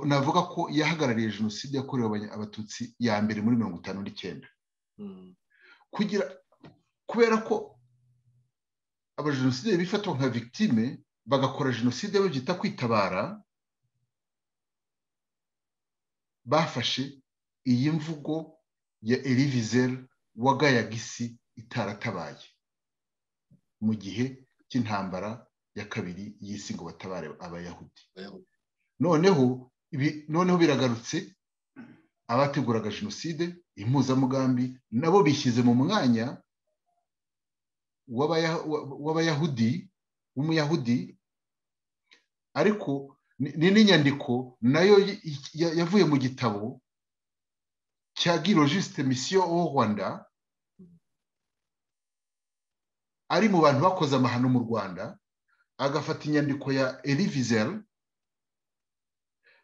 S2: navuga ko yahagarariye jenoside yakorewe abatutsi ya mbere muri 59. Kugira kubera ko abajenosideri bifatwa nka victime bagakora jenoside babyita kwitabara, bafashe iyi mvugo ya Elie Wiesel wagayaga isi itaratabaye mu gihe cy'intambara ya kabiri y'isi ngo batabare abayahudi. Noneho biragarutse, abateguraga jenoside impuzamugambi nabo bishyize mu mwanya w'abayahudi, w'umuyahudi. Ariko ni n'inyandiko nayo yavuye mu gitabo cya Guy Logiest Mission au Rwanda, ari mu bantu bakoze amahano mu Rwanda, agafata inyandiko ya Elie Wiesel,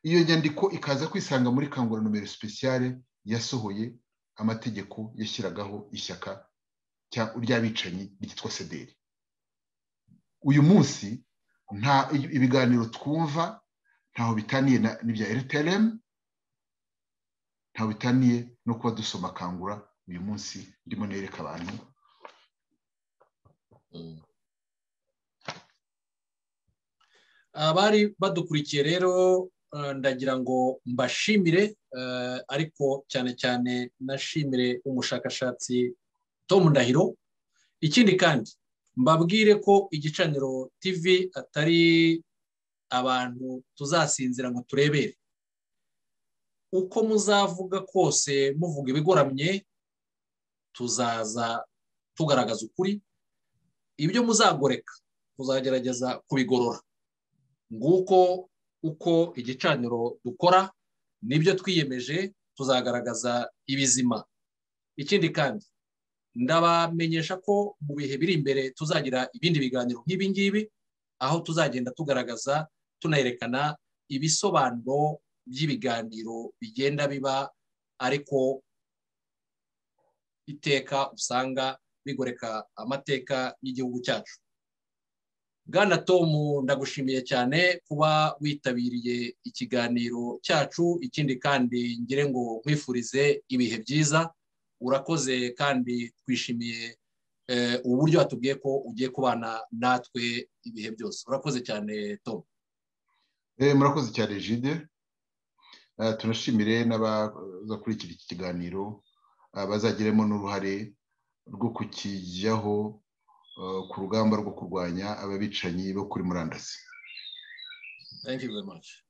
S2: iyo nyandiko ikaza kwisanga muri Kangura nomero spéciale yasohoye amategeko yashyiragaho ishyaka ry'abicanyi ryitwa CDR. Uyu munsi nta ibiganiro twumva ntaho bitaniye n'ibya RTLM, ntaho bitaniye no kuba dusoma Kangura. Uyu munsi ndimo nereka abantu.
S1: Abari badukurikiye rero ndagira ngo mbashimire, ariko cyane cyane nashimire umushakashatsi Tom Ndahiro. Ikindi kandi mbabwire ko Igicaniro TV atari abantu tuzasinzira ngo turebere. Uko muzavuga kose muvuga ibigoramye, tuzaza tugaragaza ukuri. Ibyo muzagoreka tuzagerageza kubigorora. Nguko uko Igicaniro dukora, nibyo twiyemeje, tuzagaragaza ibizima. Ikindi kandi ndabamenyesha ko mu bihe biri imbere tuzagira ibindi biganiro nk'ibi ngibi, aho tuzagenda tugaragaza tunayerekana ibisobanuro by'ibiganiro bigenda biba, ariko iteka usanga bigoreka amateka y'igihugu cyacu. Bwana Tom, ndagushimiye cyane kuba witabiriye ikiganiro cyacu. Ikindi kandi ngire ngo nkwifurize ibihe byiza. Urakoze kandi twishimiye uburyo watubwiye ko ugiye kubana natwe ibihe byose. Urakoze cyane Tom.
S2: Murakoze cyane Jide. Tunashimire n'abazakurikira iki kiganiro, bazagiremo n'uruhare rwo kukijyaho ku rugamba rwo kurwanya ababicanyi bo kuri murandasi.
S1: Thank you very much.